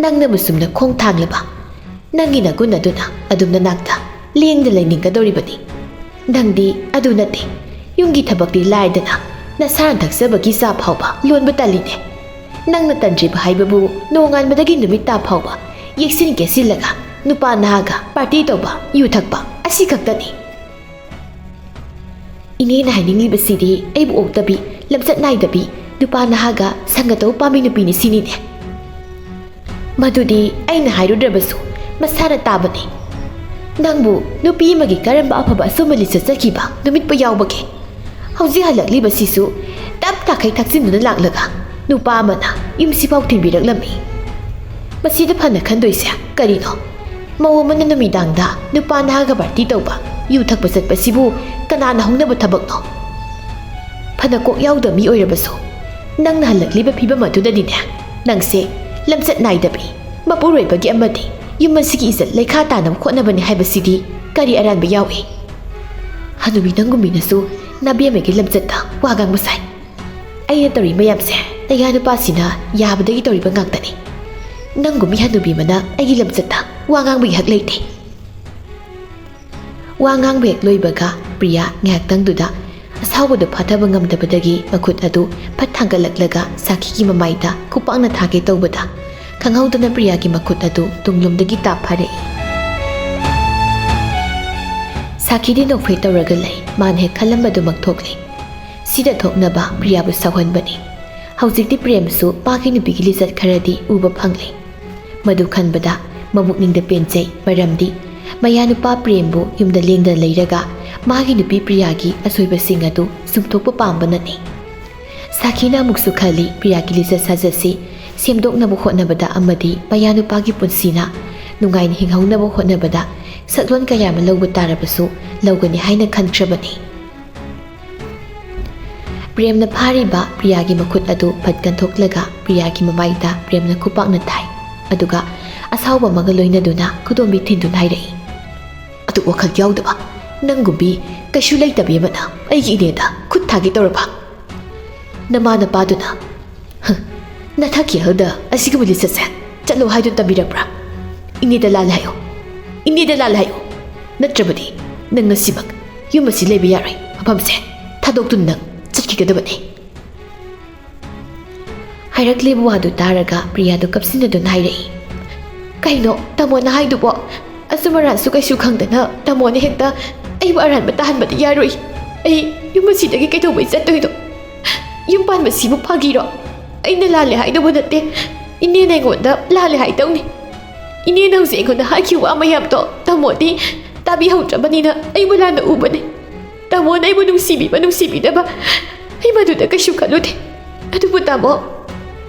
ꯅꯪꯅꯕꯨ ꯁꯨꯝꯅ ꯈꯣꯡ ꯊꯥꯡꯂꯕ ꯅꯪꯒꯤ ꯅꯒꯨꯟ ꯑꯗꯨꯅ ꯑꯗꯨꯝ ꯅꯅꯥꯛꯇ ꯂꯦꯡꯗ ꯂꯩꯅꯤꯡꯒꯗꯧꯔꯤꯕꯅꯤ꯫ ꯅꯪꯗꯤ ꯑꯗꯨ ꯅꯠꯇꯦ, ꯌꯨꯝꯒꯤ ꯊꯕꯛꯇꯤ ꯂꯥꯏꯗꯅ ꯅꯁꯥꯅ ꯊꯛꯆꯕꯒꯤ ꯆꯥ ꯐꯥꯎꯕ ꯂꯣꯟꯕ ꯇꯜꯂꯤꯅꯦ꯫ ꯅꯪꯅ ꯇꯟꯗ꯭ꯔꯤꯕ ꯍꯥꯏꯕꯕꯨ ꯅꯣꯡꯉꯥꯟꯕꯗꯒꯤ ꯅꯨꯃꯤꯠ ꯇꯥ ꯐꯥꯎꯕ ꯌꯦꯛꯁꯤꯟ ꯀꯦꯠꯁꯤꯜꯂꯒ ꯅꯨꯄꯥ ꯅꯍꯥꯒ ꯄꯥꯔꯇꯤ ꯇꯧꯕ, ꯌꯨ ꯊꯛꯄ ꯑꯁꯤ ꯈꯛꯇꯅꯤ꯫ ꯏꯅꯦꯅ ꯍꯥꯏꯅꯤꯡꯂꯤꯕꯁꯤꯗꯤ ꯑꯩꯕꯨ ꯑꯣꯛꯇꯕꯤ, ꯂꯝꯆꯠ ꯅꯥꯏꯗꯕꯤ, ꯅꯨꯄꯥ ꯅꯍꯥꯒ ꯁꯪꯒ ꯇꯧ ꯄꯥꯝꯃꯤ ꯅꯨꯄꯤꯅꯤ ꯁꯤꯅꯤꯅꯦ꯫ ꯃꯗꯨꯗꯤ ꯑꯩꯅ ꯍꯥꯏꯔꯨꯗ꯭ꯔꯕꯁꯨ ꯃꯁꯥꯅ ꯇꯥꯕꯅꯤ꯫ ꯅꯪꯕꯨ ꯅꯨꯄꯤ ꯑꯃꯒꯤ ꯀꯔꯝꯕ ꯑꯐꯕ ꯑꯆꯨꯝꯕ ꯂꯤꯆꯠ ꯆꯠꯈꯤꯕ ꯅꯨꯃꯤꯠꯄꯨ ꯌꯥꯎꯕꯒꯦ? ꯍꯧꯖꯤꯛ ꯍꯜꯂꯛꯂꯤꯕꯁꯤꯁꯨ ꯇꯞ ꯇꯥꯈꯩ ꯊꯛꯆꯤꯟꯗꯨꯅ ꯂꯥꯛꯂꯒ ꯅꯨꯄꯥ ꯑꯃꯅ ꯌꯨꯝꯁꯤꯐꯥꯎ ꯊꯤꯟꯕꯤꯔꯛꯂꯝꯃꯤ꯫ ꯃꯁꯤꯗ ꯐꯅ ꯈꯟꯗꯣꯏꯁꯦ ꯀꯔꯤꯅꯣ? ꯃꯧ ꯑꯃꯅ ꯅꯨꯃꯤꯗꯥꯡꯗ ꯅꯨꯄꯥ ꯅꯍꯥꯒ ꯄꯥꯔꯇꯤ ꯇꯧꯕ, ꯌꯨ ꯊꯛꯄ ꯆꯠꯄꯁꯤꯕꯨ ꯀꯅꯥꯅ ꯍꯧꯅꯕ ꯊꯕꯛꯅꯣ? ꯐꯅ ꯀꯣꯛ ꯌꯥꯎꯗꯕ ꯃꯤ ꯑꯣꯏꯔꯕꯁꯨ ꯅꯪꯅ ꯍꯜꯂꯛꯂꯤꯕ ꯐꯤꯕꯝ ꯑꯗꯨꯗꯅꯤꯅꯦ ꯅꯪꯁꯦ ꯂꯝꯆꯠ ꯅꯥꯏꯗꯕꯤ, ꯃꯄꯨꯔꯣꯏꯕꯒꯤ ꯑꯃꯗꯤ ꯌꯨꯝ ꯑꯁꯤꯒꯤ ꯏꯖꯠ ꯂꯩꯈꯥ ꯇꯥꯅꯕ ꯍꯣꯠꯅꯕꯅꯤ ꯍꯥꯏꯕꯁꯤꯗꯤ ꯀꯔꯤ ꯑꯔꯥꯟꯕ ꯌꯥꯎꯏ? ꯍꯅꯨꯕꯤ ꯅꯪꯒꯨꯝꯕꯤꯅꯁꯨ ꯅꯥꯕꯦꯝꯃꯒꯤ ꯂꯝꯆꯠꯇ ꯋꯥ ꯉꯥꯡꯕ ꯁꯥꯏ꯫ ꯑꯩꯅ ꯇꯧꯔꯤ ꯃꯌꯥꯝꯁꯦ ꯅꯌꯥ ꯅꯨꯄꯥꯁꯤꯅ ꯌꯥꯕꯗꯒꯤ ꯇꯧꯔꯤꯕ ꯉꯥꯛꯇꯅꯤ꯫ ꯅꯪꯒꯨꯝꯕꯤ ꯍꯅꯨꯕꯤ ꯑꯃꯅ ꯑꯩꯒꯤ ꯂꯝꯆꯠꯇ ꯋꯥ ꯉꯥꯡꯕꯒꯤ ꯍꯛ ꯂꯩꯇꯦ꯫ ꯋꯥ ꯉꯥꯡꯕ ꯍꯦꯛ ꯂꯣꯏꯕꯒ ꯄ꯭ꯔꯤꯌꯥ ꯉꯥꯏꯍꯥꯛꯇꯪꯗꯨꯗ ꯑꯁꯥꯎꯕꯗꯨ ꯐꯥꯊꯕ ꯉꯝꯗꯕꯗꯒꯤ ꯃꯈꯨꯠ ꯑꯗꯨ ꯐꯠ ꯊꯥꯡꯒꯠꯂꯛꯂꯒ ꯁꯥꯈꯤꯒꯤ ꯃꯃꯥꯏꯗ ꯈꯨꯄꯥꯛꯅ ꯊꯥꯒꯦ ꯇꯧꯕꯗ ꯈꯪꯍꯧꯗꯅ ꯄ꯭ꯔꯤꯌꯥꯒꯤ ꯃꯈꯨꯠ ꯑꯗꯨ ꯇꯨꯡꯂꯣꯝꯗꯒꯤ ꯇꯥꯞ ꯐꯥꯔꯛꯏ꯫ ꯁꯥꯈꯤꯗꯤ ꯅꯣꯛꯐꯦꯠ ꯇꯧꯔꯒ ꯂꯩ꯫ ꯃꯥꯅ ꯍꯦꯛ ꯈꯜꯂꯝꯕꯗꯨꯃꯛ ꯊꯣꯛꯂꯦ꯫ ꯁꯤꯗ ꯊꯣꯛꯅꯕ ꯄ꯭ꯔꯤꯌꯥꯕꯨ ꯁꯥꯎꯍꯟꯕꯅꯤ꯫ ꯍꯧꯖꯤꯛꯇꯤ ꯄ꯭ꯔꯦꯝꯁꯨ ꯃꯥꯒꯤ ꯅꯨꯄꯤꯒꯤ ꯂꯤꯆꯠ ꯈꯔꯗꯤ ꯎꯕ ꯐꯪꯂꯦ꯫ ꯃꯗꯨ ꯈꯟꯕꯗ ꯃꯕꯨꯛꯅꯤꯡꯗ ꯄꯦꯟꯖꯩ, ꯃꯔꯝꯗꯤ ꯃꯌꯥꯅꯨꯄꯥ ꯄ꯭ꯔꯦꯝꯕꯨ ꯌꯨꯝꯗ ꯂꯦꯡꯗꯅ ꯂꯩꯔꯒ ꯃꯥꯒꯤ ꯅꯨꯄꯤ ꯄ꯭ꯔꯤꯌꯥꯒꯤ ꯑꯁꯣꯏꯕꯁꯤꯡ ꯑꯗꯨ ꯆꯨꯝꯊꯣꯛꯄ ꯄꯥꯝꯕꯅꯅꯤ꯫ ꯁꯥꯈꯤꯅ ꯑꯃꯨꯛꯁꯨ ꯈꯜꯂꯤ, ꯄ꯭ꯔꯤꯌꯥꯒꯤ ꯂꯤꯆꯠ ꯁꯥꯖꯠꯁꯤ ꯁꯦꯝꯗꯣꯛꯅꯕ ꯍꯣꯠꯅꯕꯗ ꯑꯃꯗꯤ ꯃꯌꯥꯅꯨꯄꯥꯒꯤ ꯄꯨꯟꯁꯤꯅ ꯅꯨꯡꯉꯥꯏꯅ ꯍꯤꯡꯍꯧꯅꯕ ꯍꯣꯠꯅꯕꯗ ꯁꯛꯂꯣꯟ ꯀꯌꯥ ꯑꯃ ꯂꯧꯕ ꯇꯥꯔꯕꯁꯨ ꯂꯧꯒꯅꯤ ꯍꯥꯏꯅ ꯈꯟꯈ꯭ꯔꯕꯅꯤ꯫ ꯄ꯭ꯔꯦꯝꯅ ꯐꯥꯔꯤꯕ ꯄ꯭ꯔꯤꯌꯥꯒꯤ ꯃꯈꯨꯠ ꯑꯗꯨ ꯐꯠ ꯀꯟꯊꯣꯛꯂꯒ ꯄ꯭ꯔꯤꯌꯥꯒꯤ ꯃꯃꯥꯏꯗ ꯄ꯭ꯔꯦꯝꯅ ꯈꯨꯄꯥꯛꯅ ꯊꯥꯏ꯫ ꯑꯗꯨꯒ ꯑꯁꯥꯎꯕ ꯑꯃꯒ ꯂꯣꯏꯅꯗꯨꯅ ꯈꯨꯗꯣꯝꯕꯤ ꯊꯤꯟꯗꯨꯅ ꯍꯥꯏꯔꯛꯏ, "ꯑꯗꯨ ꯋꯥꯈꯜ ꯌꯥꯎꯗꯕ ꯅꯪꯒꯨꯝꯕꯤ ꯀꯩꯁꯨ ꯂꯩꯇꯕꯤ ꯑꯃꯅ ꯑꯩꯒꯤ ꯏꯅꯦꯗ ꯈꯨꯠ ꯊꯥꯒꯦ ꯇꯧꯔꯕ? ꯅꯃꯥ ꯅꯄꯥꯗꯨꯅ, ꯍ, ꯅꯊꯛꯀꯤ ꯑꯍꯜꯗ ꯑꯁꯤꯒꯨꯝꯕ ꯂꯤꯆꯠꯁꯦ ꯆꯠꯂꯣ ꯍꯥꯏꯗꯨꯅ ꯇꯝꯕꯤꯔꯛꯄ꯭ꯔꯥ? ꯏꯅꯦꯗ ꯂꯥꯜꯂꯦ ꯍꯥꯏꯌꯨ, ꯏꯅꯦꯗ ꯂꯥꯜꯂꯦ ꯍꯥꯏꯌꯨ, ꯅꯠꯇ꯭ꯔꯕꯗꯤ ꯅꯪ ꯉꯁꯤꯃꯛ ꯌꯨꯝ ꯑꯁꯤ ꯂꯩꯕ ꯌꯥꯔꯣꯏ, ꯃꯐꯝꯁꯦ ꯊꯥꯗꯣꯛꯇꯨꯅ ꯅꯪ ꯆꯠꯈꯤꯒꯗꯕꯅꯤ꯫" ꯍꯥꯏꯔꯛꯂꯤꯕ ꯋꯥꯗꯨ ꯇꯥꯔꯒ ꯄ꯭ꯔꯤꯌꯥꯗꯨ ꯀꯞꯁꯤꯟꯅꯗꯨꯅ ꯍꯥꯏꯔꯛꯏ, "ꯀꯩꯅꯣ ꯇꯥꯃꯣꯅ ꯍꯥꯏꯗꯨꯕꯣ? ꯑꯆꯨꯝ ꯑꯔꯥꯟꯁꯨ ꯀꯩꯁꯨ ꯈꯪꯗꯅ ꯇꯥꯃꯣꯅ ꯍꯦꯛꯇ ꯑꯩꯕꯨ ꯑꯔꯥꯟꯕ ꯇꯥꯍꯟꯕꯗꯤ ꯌꯥꯔꯣꯏ꯫ ꯑꯩ ꯌꯨꯝ ꯑꯁꯤꯗꯒꯤ ꯀꯩꯗꯧꯕꯩ ꯆꯠꯇꯣꯏꯅꯣ? ꯌꯨꯝ ꯄꯥꯟꯕꯁꯤꯕꯨ ꯐꯥꯒꯤꯔꯣ? ꯑꯩꯅ ꯂꯥꯜꯂꯦ ꯍꯥꯏꯗꯧꯕ ꯅꯠꯇꯦ꯫ ꯏꯅꯦꯅ ꯑꯩꯉꯣꯟꯗ ꯂꯥꯜꯂꯦ ꯍꯥꯏꯗꯧꯅꯤ꯫ ꯏꯅꯦꯅ ꯍꯧꯖꯤꯛ ꯑꯩꯉꯣꯟꯗ ꯍꯥꯏꯈꯤꯕ ꯋꯥ ꯃꯌꯥꯝꯗꯣ ꯇꯥꯃꯣꯗꯤ ꯇꯥꯕꯤꯍꯧꯗ꯭ꯔꯕꯅꯤꯅ ꯑꯩꯕꯨ ꯂꯥꯟꯅ ꯎꯕꯅꯤ꯫ ꯇꯥꯃꯣꯅ ꯑꯩꯕꯨ ꯅꯨꯡꯁꯤꯕꯤꯕ ꯅꯨꯡꯁꯤꯕꯤꯗꯕ ꯑꯩ ꯃꯗꯨꯗ ꯀꯩꯁꯨ ꯈꯜꯂꯨꯗꯦ꯫ ꯑꯗꯨꯕꯨ ꯇꯥꯃꯣ,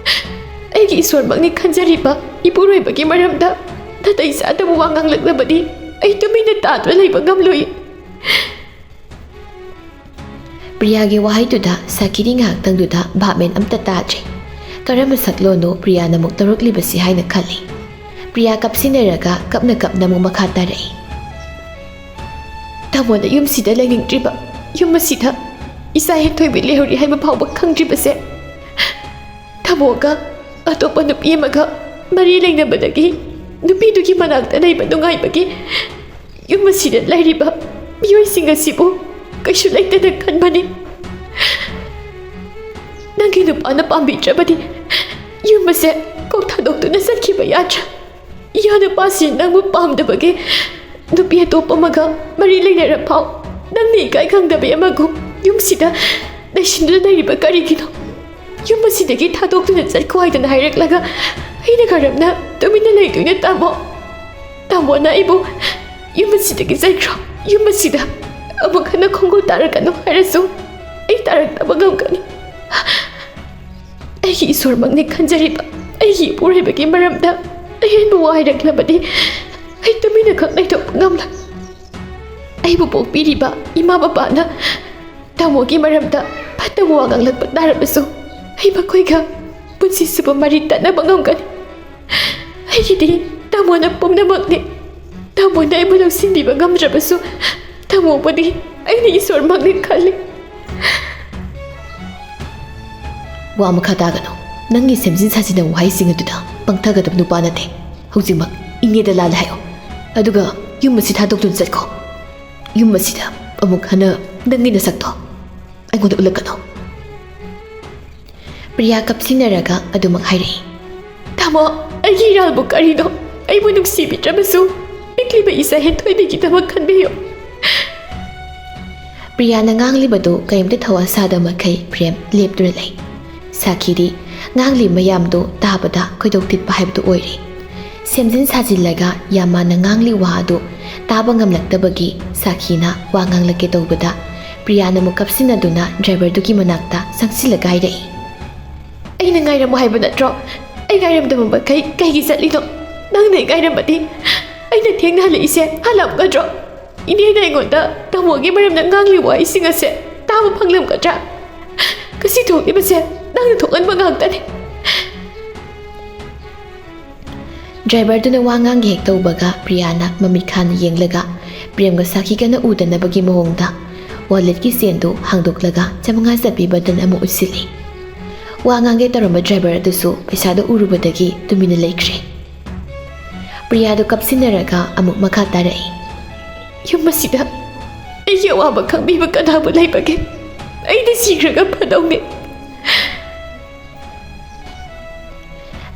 ꯑꯩꯒꯤ ꯏꯁꯣꯔꯃꯛꯅꯤ ꯈꯟꯖꯔꯤꯕ ꯏꯄꯨꯔꯣꯏꯕꯒꯤ ꯃꯔꯝꯗ ꯅꯥꯇꯩ ꯆꯥꯗꯕ ꯋꯥ ꯉꯥꯡꯂꯛꯂꯕꯗꯤ ꯑꯩ ꯇꯨꯃꯤꯟꯅ ꯇꯥꯗꯨꯅ ꯂꯩꯕ ꯉꯝꯂꯣꯏ꯫" ꯄ꯭ꯔꯤꯌꯥꯒꯤ ꯋꯥꯍꯩꯗꯨꯗ ꯁꯥꯈꯤꯗꯤ ꯉꯥꯏꯍꯥꯛꯇꯪꯗꯨꯗ ꯚꯥꯞꯃꯦꯟ ꯑꯝꯇ ꯇꯥꯗ꯭ꯔꯦ꯫ ꯀꯔꯝꯕ ꯁꯛꯂꯣꯟꯅꯣ ꯄ꯭ꯔꯤꯌꯥꯅ ꯑꯃꯨꯛ ꯇꯧꯔꯛꯂꯤꯕꯁꯤ ꯍꯥꯏꯅ ꯈꯜꯂꯤ꯫ ꯄ꯭ꯔꯤꯌꯥ ꯀꯞꯁꯤꯟꯅꯔꯒ ꯀꯞꯅ ꯀꯞꯅ ꯑꯃꯨꯛ ꯃꯈꯥ ꯇꯥꯔꯛꯏ, "ꯇꯥꯃꯣꯅ ꯌꯨꯝꯁꯤꯗ ꯂꯩꯅꯤꯡꯗ꯭ꯔꯤꯕ, ꯌꯨꯝ ꯑꯁꯤꯗ ꯏꯆꯥ ꯍꯦꯟꯊꯣꯏꯕꯤ ꯂꯩꯍꯧꯔꯤ ꯍꯥꯏꯕ ꯐꯥꯎꯕ ꯈꯪꯗ꯭ꯔꯤꯕꯁꯦ, ꯇꯥꯃꯣꯒ ꯑꯇꯣꯞꯄ ꯅꯨꯄꯤ ꯑꯃꯒ ꯃꯔꯤ ꯂꯩꯅꯕꯗꯒꯤ ꯅꯨꯄꯤꯗꯨꯒꯤ ꯃꯅꯥꯛꯇ ꯂꯩꯕ ꯅꯨꯡꯉꯥꯏꯕꯒꯤ ꯌꯨꯝ ꯑꯁꯤꯗ ꯂꯩꯔꯤꯕ ꯃꯤꯑꯣꯏꯁꯤꯡ ꯑꯁꯤꯕꯨ ꯀꯩꯁꯨ ꯂꯩꯇꯅ ꯈꯟꯕꯅꯤ꯫ ꯅꯪꯒꯤ ꯅꯨꯄꯥꯅ ꯄꯥꯝꯕꯤꯗ꯭ꯔꯕꯗꯤ ꯌꯨꯝ ꯑꯁꯦ ꯀꯣꯛ ꯊꯥꯗꯣꯛꯇꯨꯅ ꯆꯠꯈꯤꯕ ꯌꯥꯗ꯭ꯔꯥ? ꯏꯌꯥ ꯅꯨꯄꯥꯁꯤ ꯅꯪꯕꯨ ꯄꯥꯝꯗꯕꯒꯤ ꯅꯨꯄꯤ ꯑꯇꯣꯞꯄ ꯑꯃꯒ ꯃꯔꯤ ꯂꯩꯅꯔ ꯐꯥꯎ ꯅꯪꯅ ꯏꯀꯥꯏ ꯈꯪꯗꯕꯤ ꯑꯃꯒꯨꯝ ꯌꯨꯝꯁꯤꯗ ꯂꯩꯁꯤꯟꯗꯨꯅ ꯂꯩꯔꯤꯕ ꯀꯔꯤꯒꯤꯅꯣ? ꯌꯨꯝ ꯑꯁꯤꯗꯒꯤ ꯊꯥꯗꯣꯛꯇꯨꯅ ꯆꯠꯈꯣ ꯍꯥꯏꯗꯅ ꯍꯥꯏꯔꯛꯂꯒ ꯑꯩꯅ ꯀꯔꯝꯅ ꯇꯨꯃꯤꯟꯅ ꯂꯩꯗꯣꯏꯅꯣ ꯇꯥꯃꯣ? ꯇꯥꯃꯣꯅ ꯑꯩꯕꯨ ꯌꯨꯝ ꯑꯁꯤꯗꯒꯤ ꯆꯠꯈ꯭ꯔꯣ, ꯌꯨꯝ ꯑꯁꯤꯗ ꯑꯃꯨꯛ ꯍꯟꯅ ꯈꯣꯡꯒꯨꯜ ꯇꯥꯔꯛꯀꯅꯨ ꯍꯥꯏꯔꯁꯨ ꯑꯩ ꯇꯥꯔꯛꯇꯕ ꯉꯝꯒꯅꯤ꯫ ꯑꯩꯒꯤ ꯏꯁꯣꯔꯃꯛꯅꯤ ꯈꯟꯖꯔꯤꯕ ꯑꯩꯒꯤ ꯏꯄꯨꯔꯣꯏꯕꯒꯤ ꯃꯔꯝꯗ ꯑꯍꯦꯟꯕ ꯋꯥ ꯍꯥꯏꯔꯛꯂꯕꯗꯤ ꯑꯩ ꯇꯨꯃꯤꯟꯅ ꯈꯛ ꯂꯩꯊꯣꯛꯄ ꯉꯝꯂꯣꯏ꯫ ꯑꯩꯕꯨ ꯄꯣꯛꯄꯤꯔꯤꯕ ꯏꯃꯥ ꯕꯕꯥꯅ ꯇꯥꯃꯣꯒꯤ ꯃꯔꯝꯗ ꯐꯠꯇꯕ ꯋꯥ ꯉꯥꯡꯂꯛꯄ ꯇꯥꯔꯕꯁꯨ, ꯑꯩ ꯃꯈꯣꯏꯒ ꯄꯨꯟꯁꯤ ꯆꯨꯞꯄ ꯃꯔꯤ ꯇꯠꯅꯕ ꯉꯝꯒꯅꯤ꯫ ꯑꯩꯒꯤꯗꯤ ꯇꯥꯃꯣꯅ ꯄꯨꯝꯅꯃꯛꯅꯤ꯫ ꯇꯥꯃꯣꯅ ꯑꯩꯕꯨ ꯂꯧꯁꯤꯟꯕꯤꯕ ꯉꯝꯗ꯭ꯔꯕꯁꯨ, ꯇꯥꯃꯣꯕꯨꯗꯤ ꯑꯩꯅ ꯏꯁꯣꯔꯃꯛꯅꯤ ꯈꯜꯂꯤ꯫ ꯋꯥ ꯃꯈꯥ ꯇꯥꯒꯅꯨ꯫ ꯅꯪꯒꯤ ꯁꯦꯝꯖꯤꯟ ꯁꯥꯖꯤꯟꯅꯕ ꯋꯥꯍꯩꯁꯤꯡ ꯑꯗꯨꯗ ꯄꯪꯊꯒꯗꯕ ꯅꯨꯄꯥ ꯅꯠꯇꯦ꯫ ꯍꯧꯖꯤꯛꯃꯛ ꯏꯅꯦꯗ ꯂꯥꯜꯂꯦ ꯍꯥꯏꯌꯨ꯫ ꯑꯗꯨꯒ ꯌꯨꯝ ꯑꯁꯤ ꯊꯥꯗꯣꯛꯇꯨꯅ ꯆꯠꯈꯣ꯫ ꯌꯨꯝ ꯑꯁꯤꯗ ꯑꯃꯨꯛ ꯍꯟꯅ ꯅꯪꯒꯤ ꯅꯁꯛꯇꯣ ꯑꯩꯉꯣꯟꯗ ꯎꯠꯂꯛꯀꯅꯨ꯫ ꯄ꯭ꯔꯤꯌꯥ ꯀꯞꯁꯤꯟꯅꯔꯒ ꯑꯗꯨꯃꯛ ꯍꯥꯏꯔꯛꯏ꯫ ꯇꯥꯃꯣ, ꯑꯩꯒꯤ ꯏꯔꯥꯜꯕꯨ ꯀꯔꯤꯅꯣ? ꯑꯩꯕꯨ ꯅꯨꯡꯁꯤꯕꯤꯗ꯭ꯔꯕꯁꯨ ꯄꯤꯛꯂꯤꯕ ꯏꯆꯥ ꯍꯦꯟꯊꯣꯏꯕꯤꯒꯤꯗꯃꯛ ꯈꯟꯕꯤꯌꯨ꯫ ꯄ꯭ꯔꯤꯌꯥꯅ ꯉꯥꯡꯂꯤꯕꯗꯨ ꯀꯔꯤꯝꯇ ꯊꯋꯥ ꯁꯥꯗꯕ ꯃꯈꯩ ꯄ꯭ꯔꯦꯝ ꯂꯦꯞꯇꯨꯅ ꯂꯩ꯫ ꯁꯥꯈꯤꯗꯤ ꯉꯥꯡꯂꯤ ꯃꯌꯥꯝꯗꯨ ꯇꯥꯕꯗ ꯈꯣꯏꯗꯧ ꯊꯤꯠꯄ ꯍꯥꯏꯕꯗꯨ ꯑꯣꯏꯔꯦ꯫ ꯁꯦꯝꯖꯤꯟ ꯁꯥꯖꯤꯜꯂꯒ ꯌꯥꯝꯃꯥꯅ ꯉꯥꯡꯂꯤ ꯋꯥ ꯑꯗꯨ ꯇꯥꯕ ꯉꯝꯂꯛꯇꯕꯒꯤ ꯁꯥꯈꯤꯅ ꯋꯥ ꯉꯥꯡꯂꯛꯀꯦ ꯇꯧꯕꯗ, ꯄ꯭ꯔꯤꯌꯥꯅ ꯑꯃꯨꯛ ꯀꯞꯁꯤꯟꯅꯗꯨꯅ ꯗ꯭ꯔꯥꯏꯚꯔꯗꯨꯒꯤ ꯃꯅꯥꯛꯇ ꯆꯪꯁꯤꯜꯂꯒ ꯍꯥꯏꯔꯛꯏ꯫ ꯑꯩꯅ ꯉꯥꯏꯔꯝꯃꯨ ꯍꯥꯏꯕ ꯅꯠꯇ꯭ꯔꯣ? ꯑꯩ ꯉꯥꯏꯔꯝꯗꯕ ꯃꯈꯩ ꯀꯩꯒꯤ ꯆꯠꯂꯤꯅꯣ? ꯅꯪꯅ ꯑꯩ ꯉꯥꯏꯔꯝꯃꯗꯤ ꯑꯩꯅ ꯊꯦꯡꯅ ꯍꯜꯂꯛꯏꯁꯦ ꯍꯜꯂꯝꯒꯗ꯭ꯔꯣ? ꯏꯅꯦꯅ ꯑꯩꯉꯣꯟꯗ ꯇꯥꯃꯣꯒꯤ ꯃꯔꯝꯗ ꯉꯥꯡꯂꯤꯕ ꯋꯥꯍꯩꯁꯤꯡ ꯑꯁꯦ ꯇꯥꯕ ꯐꯪꯂꯝꯒꯗ꯭ꯔꯥ? ꯉꯁꯤ ꯊꯣꯛꯂꯤꯕꯁꯦ ꯅꯪꯅ ꯊꯣꯛꯍꯟꯕ ꯉꯥꯛꯇꯅꯤ꯫ ꯗ꯭ꯔꯥꯏꯚꯔꯗꯨꯅ ꯋꯥ ꯉꯥꯡꯒꯦ ꯍꯦꯛ ꯇꯧꯕꯒ ꯄ꯭ꯔꯤꯌꯥꯅ ꯃꯃꯤꯠ ꯈꯥꯅ ꯌꯦꯡꯂꯒ ꯄ꯭ꯔꯦꯝꯒ ꯁꯥꯈꯤ ꯀꯟꯅ ꯎꯗꯅꯕꯒꯤ ꯃꯑꯣꯡꯗ ꯋꯥꯂꯦꯠꯀꯤ ꯆꯦꯟꯗꯨ ꯍꯥꯡꯗꯣꯛꯂꯒ ꯆꯥꯃꯉꯥ ꯆꯠꯄꯤ ꯕꯇꯟ ꯑꯃ ꯎꯠꯁꯤꯜꯂꯤ꯫ ꯋꯥ ꯉꯥꯡꯒꯦ ꯇꯧꯔꯝꯕ ꯗ꯭ꯔꯥꯏꯚꯔ ꯑꯗꯨꯁꯨ ꯄꯩꯁꯥꯗꯨ ꯎꯔꯨꯕꯗꯒꯤ ꯇꯨꯃꯤꯟꯅ ꯂꯩꯈ꯭ꯔꯦ꯫ ꯄ꯭ꯔꯤꯌꯥꯗꯨ ꯀꯞꯁꯤꯟꯅꯔꯒ ꯑꯃꯨꯛ ꯃꯈꯥ ꯇꯥꯔꯛꯏ꯫ ꯌꯨꯝ ꯑꯁꯤꯗ ꯑꯩꯒꯤ ꯑꯋꯥꯕ ꯈꯪꯕꯤꯕ ꯀꯅꯥꯕꯨ ꯂꯩꯕꯒꯦ? ꯑꯩꯗꯤ ꯁꯤꯈ꯭ꯔꯒ ꯐꯗꯧꯅꯤ꯫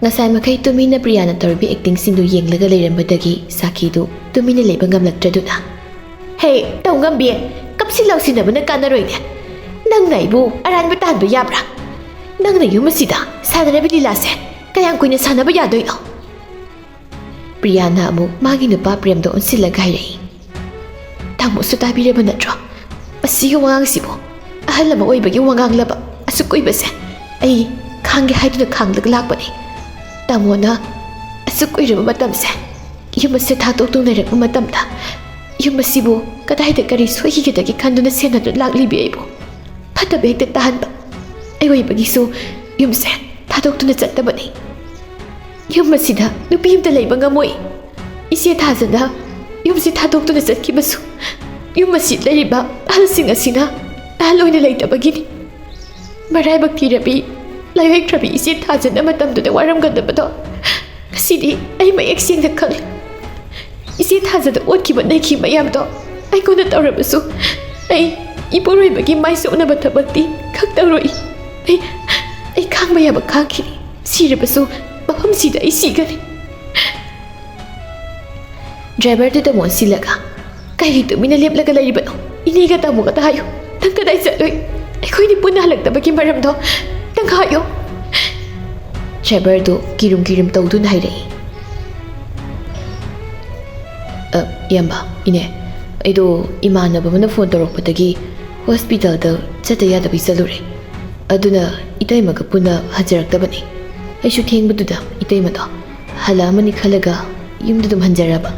ꯉꯁꯥꯏ ꯃꯈꯩ ꯇꯨꯃꯤꯟꯅ ꯄ꯭ꯔꯤꯌꯥꯅ ꯇꯧꯔꯤꯕ ꯑꯦꯛꯇꯤꯡꯁꯤꯡꯗꯨ ꯌꯦꯡꯂꯒ ꯂꯩꯔꯝꯕꯗꯒꯤ ꯁꯥꯈꯤꯗꯨ ꯇꯨꯃꯤꯟꯅ ꯂꯩꯕ ꯉꯝꯂꯛꯇ꯭ꯔꯗꯨꯅ, ꯍꯦ, ꯇꯧꯉꯝꯕꯤ, ꯀꯞꯁꯤ ꯂꯥꯎꯁꯤꯟꯅꯕꯅ ꯀꯥꯟꯅꯔꯣꯏꯅꯦ꯫ ꯅꯪꯅ ꯑꯩꯕꯨ ꯑꯔꯥꯟꯕ ꯇꯥꯍꯟꯕ ꯌꯥꯕ꯭ꯔꯥ? ꯅꯪꯅ ꯌꯨꯝ ꯑꯁꯤꯗ ꯁꯥꯟꯅꯔꯤꯕ ꯂꯤꯂꯥꯁꯦ ꯀꯌꯥꯝ ꯀꯨꯏꯅ ꯁꯥꯟꯅꯕ ꯌꯥꯗꯣꯏꯅꯣ? ꯄ꯭ꯔꯤꯌꯥꯅ ꯑꯃꯨꯛ ꯃꯥꯒꯤ ꯅꯨꯄꯥ ꯄ꯭ꯔꯦꯝꯗ ꯑꯣꯟꯁꯤꯜꯂꯒ ꯍꯥꯏꯔꯛꯏ, ꯇꯥꯃꯣꯁꯨ ꯇꯥꯕꯤꯔꯕ ꯅꯠꯇ꯭ꯔꯣ? ꯃꯁꯤꯒꯤ ꯋꯥꯉꯥꯡꯁꯤꯕꯨ ꯑꯍꯜ ꯑꯃ ꯑꯣꯏꯕꯒꯤ ꯋꯥꯉꯥꯡꯂꯕ? ꯑꯁꯨꯛ ꯀꯨꯏꯕꯁꯦ ꯑꯩ ꯈꯥꯡꯒꯦ ꯍꯥꯏꯗꯨꯅ ꯈꯥꯡꯂꯒ ꯂꯥꯛꯄꯅꯤ꯫ ꯇꯥꯃꯣꯅ ꯑꯁꯨꯛ ꯀꯨꯏꯔꯕ ꯃꯇꯝꯁꯦ ꯌꯨꯝ ꯑꯁꯦ ꯊꯥꯗꯣꯛꯇꯨꯅ ꯂꯩꯔꯛꯄ ꯃꯇꯝꯗ ꯌꯨꯝ ꯑꯁꯤꯕꯨ ꯀꯗꯥꯏꯗ ꯀꯔꯤ ꯁꯣꯏꯈꯤꯒꯗꯒꯦ ꯈꯟꯗꯨꯅ ꯁꯦꯟꯅꯗꯨꯅ ꯂꯥꯛꯂꯤꯕꯤ ꯑꯩꯕꯨ꯫ ꯐꯠꯇꯕ ꯍꯦꯛꯇ ꯇꯥꯍꯟꯕ꯫ ꯑꯩ ꯑꯣꯏꯕꯒꯤꯁꯨ ꯌꯨꯝꯁꯦ ꯊꯥꯗꯣꯛꯇꯨꯅ ꯆꯠꯇꯕꯅꯤ꯫ ꯌꯨꯝ ꯑꯁꯤꯗ ꯅꯨꯄꯤ ꯑꯃꯇ ꯂꯩꯕ ꯉꯝꯃꯣꯏ꯫ ꯏꯆꯦ ꯊꯥꯖꯅ ꯌꯨꯝꯁꯤ ꯊꯥꯗꯣꯛꯇꯨꯅ ꯆꯠꯈꯤꯕꯁꯨ ꯌꯨꯝ ꯑꯁꯤ ꯂꯩꯔꯤꯕ ꯑꯍꯜꯁꯤꯡ ꯑꯁꯤꯅ ꯑꯍꯜ ꯑꯣꯏꯅ ꯂꯩꯇꯕꯒꯤꯅꯤ꯫ ꯃꯔꯥꯏꯕꯛ ꯊꯤꯔꯕꯤ, ꯂꯥꯏꯑꯣꯏꯈ꯭ꯔꯕꯤ ꯏꯆꯦ ꯊꯥꯖꯅ ꯃꯇꯝꯗꯨꯗ ꯋꯥꯔꯝꯒꯗꯕꯗꯣ ꯉꯁꯤꯗꯤ ꯑꯩ ꯃꯌꯦꯛ ꯁꯦꯡꯅ ꯈꯪꯂꯦ꯫ ꯏꯆꯦ ꯊꯥꯖꯗ ꯑꯣꯠꯈꯤꯕ ꯅꯩꯈꯤꯕ ꯃꯌꯥꯝꯗꯣ ꯑꯩꯉꯣꯟꯗ ꯇꯧꯔꯕꯁꯨ ꯑꯩ ꯏꯄꯨꯔꯣꯏꯕꯒꯤ ꯃꯥꯏꯆꯣꯛꯅꯕ ꯊꯕꯛꯇꯤ ꯈꯛ ꯇꯧꯔꯣꯏ꯫ ꯑꯩ, ꯑꯩ ꯈꯥꯡꯕ ꯌꯥꯕ ꯈꯥꯡꯈꯤꯅꯤ꯫ ꯁꯤꯔꯕꯁꯨ ꯃꯐꯝꯁꯤꯗ ꯑꯩ ꯁꯤꯒꯅꯤ꯫ ꯗ꯭ꯔꯥꯏꯚꯔꯗꯨꯗ ꯃꯣꯟꯁꯤꯜꯂꯒ, "ꯀꯩꯒꯤ ꯇꯨꯃꯤꯟꯅ ꯂꯦꯞꯂꯒ ꯂꯩꯔꯤꯕꯅꯣ? ꯏꯅꯦꯒ ꯇꯥꯃꯣꯒꯗ ꯍꯥꯏꯌꯨ꯫ ꯅꯪ ꯀꯗꯥꯏ ꯆꯠꯂꯨꯏ? ꯑꯩꯈꯣꯏꯅꯤ ꯄꯨꯟꯅ ꯍꯜꯂꯛꯇꯕꯒꯤ ꯃꯔꯝꯗꯣ ꯅꯪ ꯍꯥꯏꯌꯨ꯫" ꯗ꯭ꯔꯥꯏꯚꯔꯗꯨ ꯀꯤꯔꯨꯝ ꯀꯤꯔꯨꯝ ꯇꯧꯗꯨꯅ ꯍꯥꯏꯔꯛꯏ꯫ "ꯑ, ꯏꯌꯥꯝꯕ, ꯏꯅꯦ, ꯑꯩꯗꯣ ꯏꯃꯥꯟꯅꯕ ꯑꯃꯅ ꯐꯣꯟ ꯇꯧꯔꯛꯄꯗꯒꯤ ꯍꯣꯁꯄꯤꯇꯥꯜꯗ ꯆꯠꯇ ꯌꯥꯗꯕꯒꯤ ꯆꯠꯂꯨꯔꯦ꯫ ꯑꯗꯨꯅ ꯏꯇꯩꯃꯒ ꯄꯨꯟꯅ ꯍꯟꯖꯔꯛꯇꯕꯅꯤ꯫ ꯑꯩꯁꯨ ꯊꯦꯡꯕꯗꯨꯗ ꯏꯇꯩꯃꯗꯣ ꯍꯜꯂꯛꯑꯃꯅꯤ ꯈꯜꯂꯒ ꯌꯨꯝꯗ ꯑꯗꯨꯝ ꯍꯟꯖꯔꯕ꯫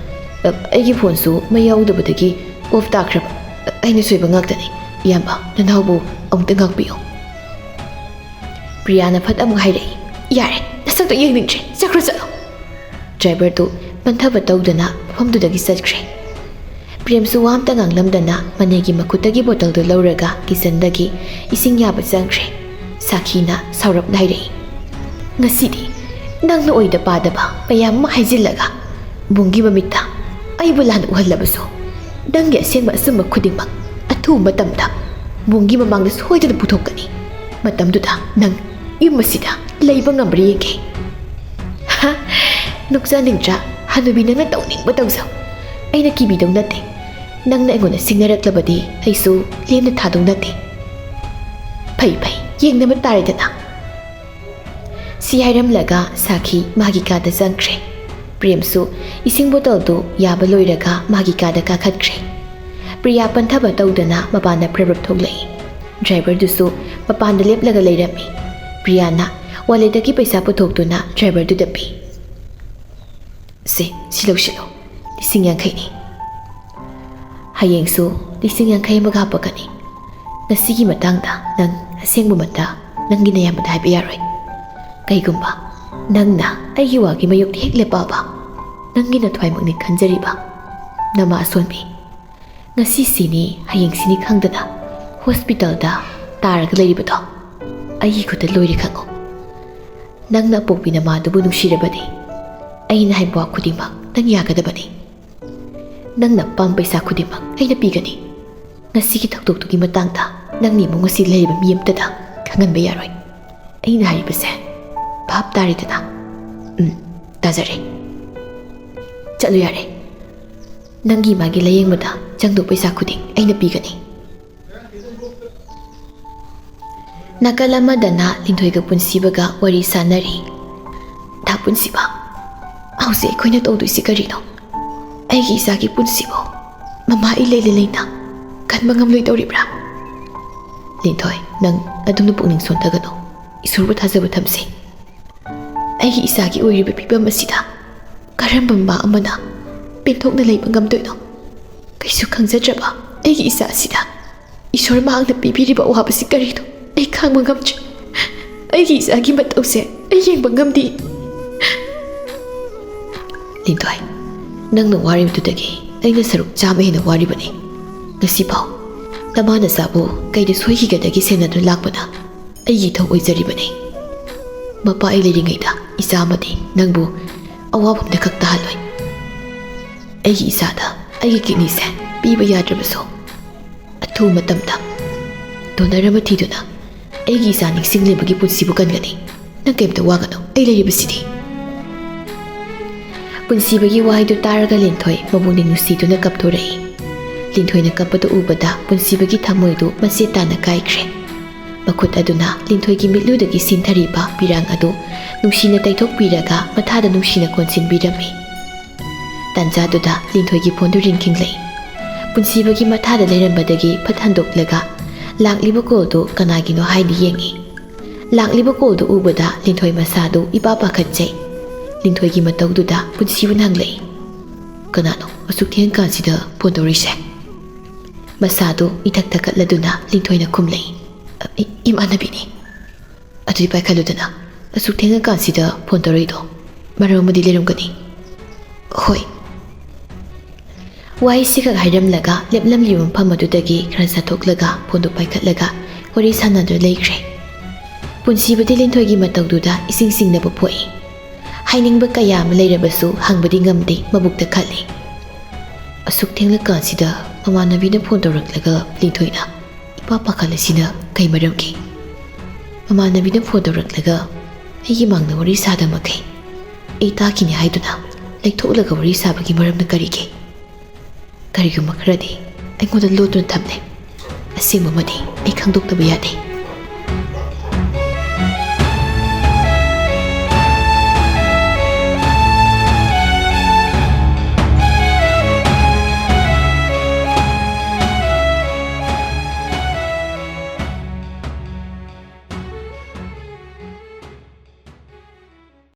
ꯑ, ꯑꯩꯒꯤ ꯐꯣꯟꯁꯨ ꯃꯩ ꯌꯥꯎꯗꯕꯗꯒꯤ ꯑꯣꯐ ꯇꯥꯈ꯭ꯔꯕ꯫ ꯑ, ꯑꯩꯅ ꯁꯣꯏꯕ ꯉꯥꯛꯇꯅꯤ꯫ ꯏꯌꯥꯝꯕ, ꯅꯅꯥꯎꯕꯨ ꯑꯃꯨꯛꯇ ꯉꯥꯛꯄꯤꯌꯨ꯫" ꯄ꯭ꯔꯤꯌꯥꯅ ꯐꯠ ꯑꯃꯨꯛ ꯍꯥꯏꯔꯛꯏ, "ꯌꯥꯔꯦ, ꯅꯁꯛꯇꯣ ꯌꯦꯡꯅꯤꯡꯗ꯭ꯔꯦ, ꯆꯠꯈ꯭ꯔꯣ ꯆꯠꯂꯣ꯫" ꯗ꯭ꯔꯥꯏꯚꯔꯗꯨ ꯄꯟꯊꯕ ꯇꯧꯗꯅ ꯃꯐꯝꯗꯨꯗꯒꯤ ꯆꯠꯈ꯭ꯔꯦ꯫ ꯄ꯭ꯔꯦꯝꯁꯨ ꯋꯥ ꯑꯝꯇ ꯉꯥꯡꯂꯝꯗꯅ ꯃꯅꯦꯒꯤ ꯃꯈꯨꯠꯇꯒꯤ ꯕꯣꯇꯜꯗꯨ ꯂꯧꯔꯒ ꯀꯤꯆꯟꯗꯒꯤ ꯏꯁꯤꯡ ꯌꯥꯕ ꯆꯪꯈ꯭ꯔꯦ꯫ ꯁꯥꯈꯤꯅ ꯁꯥꯎꯔꯞꯅ ꯍꯥꯏꯔꯛꯏ, "ꯉꯁꯤꯗꯤ ꯅꯪꯅ ꯑꯣꯏꯗ ꯄꯥꯗꯕ ꯃꯌꯥꯝ ꯑꯃ ꯍꯥꯏꯖꯤꯜꯂꯒ ꯕꯨꯡꯒꯤ ꯃꯃꯤꯠꯇ ꯑꯩꯕꯨ ꯂꯥꯟꯅ ꯎꯍꯜꯂꯕꯁꯨ, ꯅꯪꯒꯤ ꯑꯁꯦꯡꯕ ꯑꯆꯨꯝꯕ ꯈꯨꯗꯤꯡꯃꯛ ꯑꯊꯨꯕ ꯃꯇꯝꯗ ꯕꯨꯡꯒꯤ ꯃꯃꯥꯡꯗ ꯁꯣꯏꯗꯅ ꯄꯨꯊꯣꯛꯀꯅꯤ꯫ ꯃꯇꯝꯗꯨꯗ ꯅꯪ ꯌꯨꯝ ꯑꯁꯤꯗ ꯂꯩꯕ ꯉꯝꯕ꯭ꯔꯥ ꯌꯦꯡꯒꯦ꯫" "ꯍꯥ? ꯅꯣꯛꯆꯅꯤꯡꯗ꯭ꯔꯥ? ꯍꯅꯨꯕꯤ, ꯅꯪꯅ ꯇꯧꯅꯤꯡꯕ ꯇꯧꯖꯧ꯫ ꯑꯩꯅ ꯀꯤꯕꯤꯗꯧ ꯅꯠꯇꯦ꯫ ꯅꯪꯅ ꯑꯩꯉꯣꯟꯗ ꯁꯤꯡꯅꯔꯛꯂꯕꯗꯤ ꯑꯩꯁꯨ ꯂꯦꯝꯅ ꯊꯥꯗꯧ ꯅꯠꯇꯦ꯫" "ꯐꯩ, ꯐꯩ, ꯌꯦꯡꯅꯕ ꯇꯥꯔꯦꯗꯅ꯫" ꯁꯤ ꯍꯥꯏꯔꯝꯂꯒ ꯁꯥꯈꯤ ꯃꯥꯒꯤ ꯀꯥꯗ ꯆꯪꯈ꯭ꯔꯦ꯫ ꯄ꯭ꯔꯦꯝꯁꯨ ꯏꯁꯤꯡ ꯕꯣꯇꯜꯗꯨ ꯌꯥꯕ ꯂꯣꯏꯔꯒ ꯃꯥꯒꯤ ꯀꯥꯗ ꯀꯥꯈꯠꯈ꯭ꯔꯦ꯫ ꯄ꯭ꯔꯤꯌꯥ ꯄꯟꯊꯕ ꯇꯧꯗꯅ ꯃꯄꯥꯟꯗ ꯄ꯭ꯔꯞ ꯄ꯭ꯔꯞ ꯊꯣꯛꯂꯛꯏ꯫ ꯗ꯭ꯔꯥꯏꯚꯔꯗꯨꯁꯨ ꯃꯄꯥꯟꯗ ꯂꯦꯞꯂꯒ ꯂꯩꯔꯝꯃꯤ꯫ ꯄ꯭ꯔꯤꯌꯥꯅ ꯋꯥꯂꯦꯠꯇꯒꯤ ꯄꯩꯁꯥ ꯄꯨꯊꯣꯛꯇꯨꯅ ꯗ꯭ꯔꯥꯏꯚꯔꯗꯨꯗ ꯄꯤ꯫ "ꯁꯦ, ꯁꯤ ꯂꯧꯁꯤꯜꯂꯨ꯫ ꯂꯤꯁꯤꯡ ꯌꯥꯡꯈꯩꯅꯤ꯫ ꯍꯌꯦꯡꯁꯨ ꯂꯤꯁꯤꯡ ꯌꯥꯡꯈꯩ ꯑꯃꯒ ꯍꯥꯞꯄꯛꯀꯅꯤ꯫ ꯉꯁꯤꯒꯤ ꯃꯇꯥꯡꯗ ꯅꯪ ꯑꯁꯦꯡꯕꯃꯛꯇ ꯅꯪꯒꯤ ꯅꯌꯥꯝꯕꯗ ꯍꯥꯏꯕ ꯌꯥꯔꯣꯏ꯫ ꯀꯩꯒꯨꯝꯕ ꯅꯪꯅ ꯑꯩꯒꯤ ꯋꯥꯒꯤ ꯃꯥꯌꯣꯛꯇ ꯍꯦꯛ ꯂꯦꯞꯄꯛꯑꯕ, ꯅꯪꯒꯤ ꯅꯊ꯭ꯋꯥꯏꯃꯛꯅꯤ ꯈꯟꯖꯔꯤꯕ ꯅꯃꯥ ꯑꯁꯣꯟꯕꯤ, ꯉꯁꯤ ꯁꯤꯅꯤ ꯍꯌꯦꯡ ꯁꯤꯅꯤ ꯈꯪꯗꯅ ꯍꯣꯁꯄꯤꯇꯥꯜꯗ ꯇꯥꯔꯒ ꯂꯩꯔꯤꯕꯗꯣ ꯑꯩꯒꯤ ꯈꯨꯠꯇ ꯂꯣꯏꯔꯦ ꯈꯪꯉꯨ꯫ ꯅꯪꯅ ꯑꯄꯣꯛꯄꯤ ꯅꯃꯥꯗꯨꯕꯨ ꯅꯨꯡꯁꯤꯔꯕꯗꯤ ꯑꯩꯅ ꯍꯥꯏꯕ ꯋꯥ ꯈꯨꯗꯤꯡꯃꯛ ꯅꯪ ꯌꯥꯒꯗꯕꯅꯤ꯫ ꯅꯪꯅ ꯑꯄꯥꯝꯕ ꯄꯩꯁꯥ ꯈꯨꯗꯤꯡꯃꯛ ꯑꯩꯅ ꯄꯤꯒꯅꯤ꯫ ꯉꯁꯤꯒꯤ ꯊꯧꯗꯣꯛꯇꯨꯒꯤ ꯃꯇꯥꯡꯗ ꯅꯪꯅ ꯏꯃꯨꯡ ꯑꯁꯤ ꯂꯩꯔꯤꯕ ꯃꯤ ꯑꯃꯠꯇꯗ ꯈꯪꯍꯟꯕ ꯌꯥꯔꯣꯏ꯫ ꯑꯩꯅ ꯍꯥꯏꯔꯤꯕꯁꯦ ꯚꯥꯞ ꯇꯥꯔꯦꯗꯅ? ꯎꯝ, ꯇꯥꯖꯔꯦ꯫ ꯆꯠꯂꯨ ꯌꯥꯔꯦ꯫ ꯅꯪꯒꯤ ꯏꯃꯥꯒꯤ ꯂꯥꯌꯦꯡꯕꯗ ꯆꯪꯗꯧ ꯄꯩꯁꯥ ꯈꯨꯗꯤꯡ ꯑꯩꯅ ꯄꯤꯒꯅꯤ꯫ ꯅꯥꯀꯜ ꯑꯃꯗꯅ ꯂꯤꯟꯊꯣꯏꯒ ꯄꯨꯟꯁꯤꯕꯒ ꯋꯥꯔꯤ ꯁꯥꯟꯅꯔꯤ꯫ ꯗꯥ ꯄꯨꯟꯁꯤꯕ, ꯍꯧꯖꯤꯛ ꯑꯩꯈꯣꯏꯅ ꯇꯧꯗꯣꯏꯁꯤ ꯀꯔꯤꯅꯣ? ꯑꯩꯒꯤ ꯏꯆꯥꯒꯤ ꯄꯨꯟꯁꯤꯕꯨ ꯃꯃꯥ ꯏꯂꯩ ꯂꯩꯅ ꯀꯟꯕ ꯉꯝꯂꯣꯏꯗꯧꯔꯤꯕ꯭ꯔꯥ? ꯂꯤꯟꯊꯣꯏ, ꯅꯪ ꯑꯗꯨꯝꯅ ꯄꯨꯛꯅꯤꯡ ꯁꯣꯟꯊꯒꯅꯨ꯫ ꯏꯁꯣꯔꯕꯨ ꯊꯥꯖꯕ ꯊꯝꯁꯤ꯫ ꯑꯩꯒꯤ ꯏꯆꯥꯒꯤ ꯑꯣꯏꯔꯤꯕ ꯐꯤꯕꯝ ꯑꯁꯤꯗ ꯀꯔꯝꯕ ꯃꯃꯥ ꯑꯃꯅ ꯄꯦꯟꯊꯣꯛꯅ ꯂꯩꯕ ꯉꯝꯗꯣꯏꯅꯣ? ꯀꯩꯁꯨ ꯈꯪꯖꯗ꯭ꯔꯕ ꯑꯩꯒꯤ ꯏꯆꯥ ꯑꯁꯤꯗ ꯏꯁꯣꯔ ꯃꯍꯥꯛꯅ ꯄꯤꯕꯤꯔꯤꯕ ꯑꯋꯥꯕꯁꯤ ꯀꯔꯤꯅꯣ? ꯑꯩ ꯈꯥꯡꯕ ꯉꯝꯗ꯭ꯔꯦ꯫ ꯑꯩꯒꯤ ꯏꯆꯥꯒꯤ ꯃꯇꯧꯁꯦ ꯑꯩ ꯌꯦꯡꯕ ꯉꯝꯗꯦ꯫ ꯂꯤꯟꯊꯣꯏ, ꯅꯪꯅ ꯋꯥꯔꯤꯕꯗꯨꯗꯒꯤ ꯑꯩꯅ ꯁꯔꯨꯛ ꯆꯥꯝꯃ ꯍꯦꯟꯅ ꯋꯥꯔꯤꯕꯅꯤ꯫ ꯉꯁꯤꯐꯥꯎ ꯅꯃꯥ ꯅꯆꯥꯕꯨ ꯀꯩꯗ ꯁꯣꯏꯈꯤꯒꯗꯒꯦ ꯁꯦꯟꯅꯗꯨꯅ ꯂꯥꯛꯄꯅ ꯑꯩꯒꯤ ꯏꯊꯧ ꯑꯣꯏꯖꯔꯤꯕꯅꯤ꯫ ꯃꯄꯥ ꯑꯩ ꯂꯩꯔꯤꯉꯩꯗ ꯏꯆꯥ ꯑꯃꯗꯤ ꯅꯪꯕꯨ ꯑꯋꯥꯐꯝꯗ ꯈꯛ ꯇꯥꯍꯜꯂꯣꯏ꯫ ꯑꯩꯒꯤ ꯏꯆꯥꯗ ꯑꯩꯒꯤ ꯀꯤꯠꯅꯤꯁꯦ ꯄꯤꯕ ꯌꯥꯗ꯭ꯔꯕꯁꯨ, ꯑꯊꯨꯕ ꯃꯇꯝꯗ ꯗꯣꯅꯔ ꯑꯃ ꯊꯤꯗꯨꯅ ꯑꯩꯒꯤ ꯏꯆꯥ ꯅꯤꯡꯁꯤꯡꯂꯤꯕꯒꯤ ꯄꯨꯟꯁꯤꯕꯨ ꯀꯟꯒꯅꯤ꯫ ꯅꯪ ꯀꯩꯝꯇ ꯋꯥꯒꯅꯨ, ꯑꯩ ꯂꯩꯔꯤꯕꯁꯤꯗꯤ꯫ ꯄꯨꯟꯁꯤꯕꯒꯤ ꯋꯥꯍꯩꯗꯨ ꯇꯥꯔꯒ ꯂꯤꯟꯊꯣꯏ ꯃꯄꯨꯛꯅꯤꯡ ꯅꯨꯡꯁꯤꯗꯨꯅ ꯀꯞꯊꯣꯔꯛꯏ꯫ ꯂꯤꯟꯊꯣꯏꯅ ꯀꯞꯄꯗꯨ ꯎꯕꯗ ꯄꯨꯟꯁꯤꯕꯒꯤ ꯊꯃꯣꯏꯗꯨ ꯃꯆꯦꯠ ꯇꯥꯅ ꯀꯥꯏꯈ꯭ꯔꯦ꯫ ꯃꯈꯨꯠ ꯑꯗꯨꯅ ꯂꯤꯟꯊꯣꯏꯒꯤ ꯃꯤꯠꯂꯨꯗꯒꯤ ꯁꯤꯟꯊꯔꯤꯕ ꯄꯤꯔꯥꯡ ꯑꯗꯨ ꯅꯨꯡꯁꯤꯅ ꯇꯩꯊꯣꯛꯄꯤꯔꯒ ꯃꯊꯥꯗ ꯅꯨꯡꯁꯤꯅ ꯀꯣꯟꯁꯤꯟꯕꯤꯔꯝꯃꯤ꯫ ꯇꯥꯟꯖꯥꯗꯨꯗ ꯂꯤꯟꯊꯣꯏꯒꯤ ꯐꯣꯟꯗꯨ ꯔꯤꯡꯈꯤꯡꯂꯛꯏ꯫ ꯄꯨꯟꯁꯤꯕꯒꯤ ꯃꯊꯥꯗ ꯂꯩꯔꯝꯕꯗꯒꯤ ꯐꯠ ꯍꯟꯗꯣꯛꯂꯒ ꯂꯥꯛꯂꯤꯕ ꯀꯣꯜꯗꯨ ꯀꯅꯥꯒꯤꯅꯣ ꯍꯥꯏꯅ ꯌꯦꯡꯉꯤ꯫ ꯂꯥꯛꯂꯤꯕ ꯀꯣꯜꯗꯨ ꯎꯕꯗ ꯂꯤꯟꯊꯣꯏ ꯃꯁꯥꯗꯨ ꯏꯄꯥ ꯄꯥꯈꯠꯆꯩ꯫ ꯂꯤꯟꯊꯣꯏꯒꯤ ꯃꯇꯧꯗꯨꯗ ꯄꯨꯟꯁꯤꯕꯅ ꯍꯪꯂꯛꯏ, "ꯀꯅꯥꯅꯣ ꯑꯁꯨꯛ ꯊꯦꯡꯀꯥꯟꯁꯤꯗ ꯐꯣꯟ ꯇꯧꯔꯤꯁꯦ?" ꯃꯁꯥꯗꯨ ꯏꯊꯛ ꯊꯛꯀꯠꯂꯗꯨꯅ ꯂꯤꯟꯊꯣꯏꯅ ꯈꯨꯝꯂꯛꯏ꯫ "ꯏ-, ꯏꯃꯥꯟꯅꯕꯤꯅꯤ꯫ ꯑꯗꯨꯗꯤ ꯄꯥꯏꯈꯠꯂꯨꯗꯅ꯫ ꯑꯁꯨꯛ ꯊꯦꯡꯉꯀꯥꯟꯁꯤꯗ ꯐꯣꯟ ꯇꯧꯔꯛꯏꯗꯣ ꯃꯔꯝ ꯑꯃꯗꯤ ꯂꯩꯔꯝꯒꯅꯤ꯫" "ꯍꯣꯏ꯫" ꯋꯥꯍꯩꯁꯤꯈꯛ ꯍꯥꯏꯔꯝꯂꯒ ꯂꯦꯞꯂꯝꯂꯤꯕ ꯃꯐꯝ ꯑꯗꯨꯗꯒꯤ ꯈꯔ ꯆꯠꯊꯣꯛꯂꯒ ꯐꯣꯟꯗꯨ ꯄꯥꯏꯈꯠꯂꯒ ꯋꯥꯔꯤ ꯁꯥꯟꯅꯗꯨꯅ ꯂꯩꯈ꯭ꯔꯦ꯫ ꯄꯨꯟꯁꯤꯕꯨꯗꯤ ꯂꯤꯟꯊꯣꯏꯒꯤ ꯃꯇꯧꯗꯨꯗ ꯏꯁꯤꯡ ꯆꯤꯡꯅꯕ ꯄꯣꯛꯏ꯫ ꯍꯥꯏꯅꯤꯡꯕ ꯀꯌꯥ ꯑꯃ ꯂꯩꯔꯕꯁꯨ ꯍꯪꯕꯗꯤ ꯉꯝꯗꯦ, ꯃꯕꯨꯛꯇ ꯈꯜꯂꯤ꯫ ꯑꯁꯨꯛ ꯊꯦꯡꯂꯀꯥꯟꯁꯤꯗ ꯃꯃꯥꯟꯅꯕꯤꯅ ꯐꯣꯟ ꯇꯧꯔꯛꯂꯒ ꯂꯤꯟꯊꯣꯏꯅ ꯏꯄꯥ ꯄꯥꯈꯠꯂꯤꯁꯤꯅ ꯀꯩ ꯃꯔꯝꯒꯤ? ꯃꯃꯥꯟꯅꯕꯤꯅ ꯐꯣꯟ ꯇꯧꯔꯛꯂꯒ ꯑꯩꯒꯤ ꯃꯥꯡꯗ ꯋꯥꯔꯤ ꯁꯥꯗꯕ ꯃꯈꯩ ꯑꯩ ꯇꯥꯈꯤꯅꯤ ꯍꯥꯏꯗꯨꯅ ꯂꯩꯊꯣꯛꯂꯒ ꯋꯥꯔꯤ ꯁꯥꯕꯒꯤ ꯃꯔꯝꯅ ꯀꯔꯤꯒꯤ? ꯀꯔꯤꯒꯨꯝꯕ ꯈꯔꯗꯤ ꯑꯩꯉꯣꯟꯗ ꯂꯣꯠꯇꯨꯅ ꯊꯝꯂꯦ꯫ ꯑꯁꯦꯡꯕ ꯑꯃꯗꯤ ꯑꯩ ꯈꯪꯗꯣꯛꯇꯕ ꯌꯥꯗꯦ꯫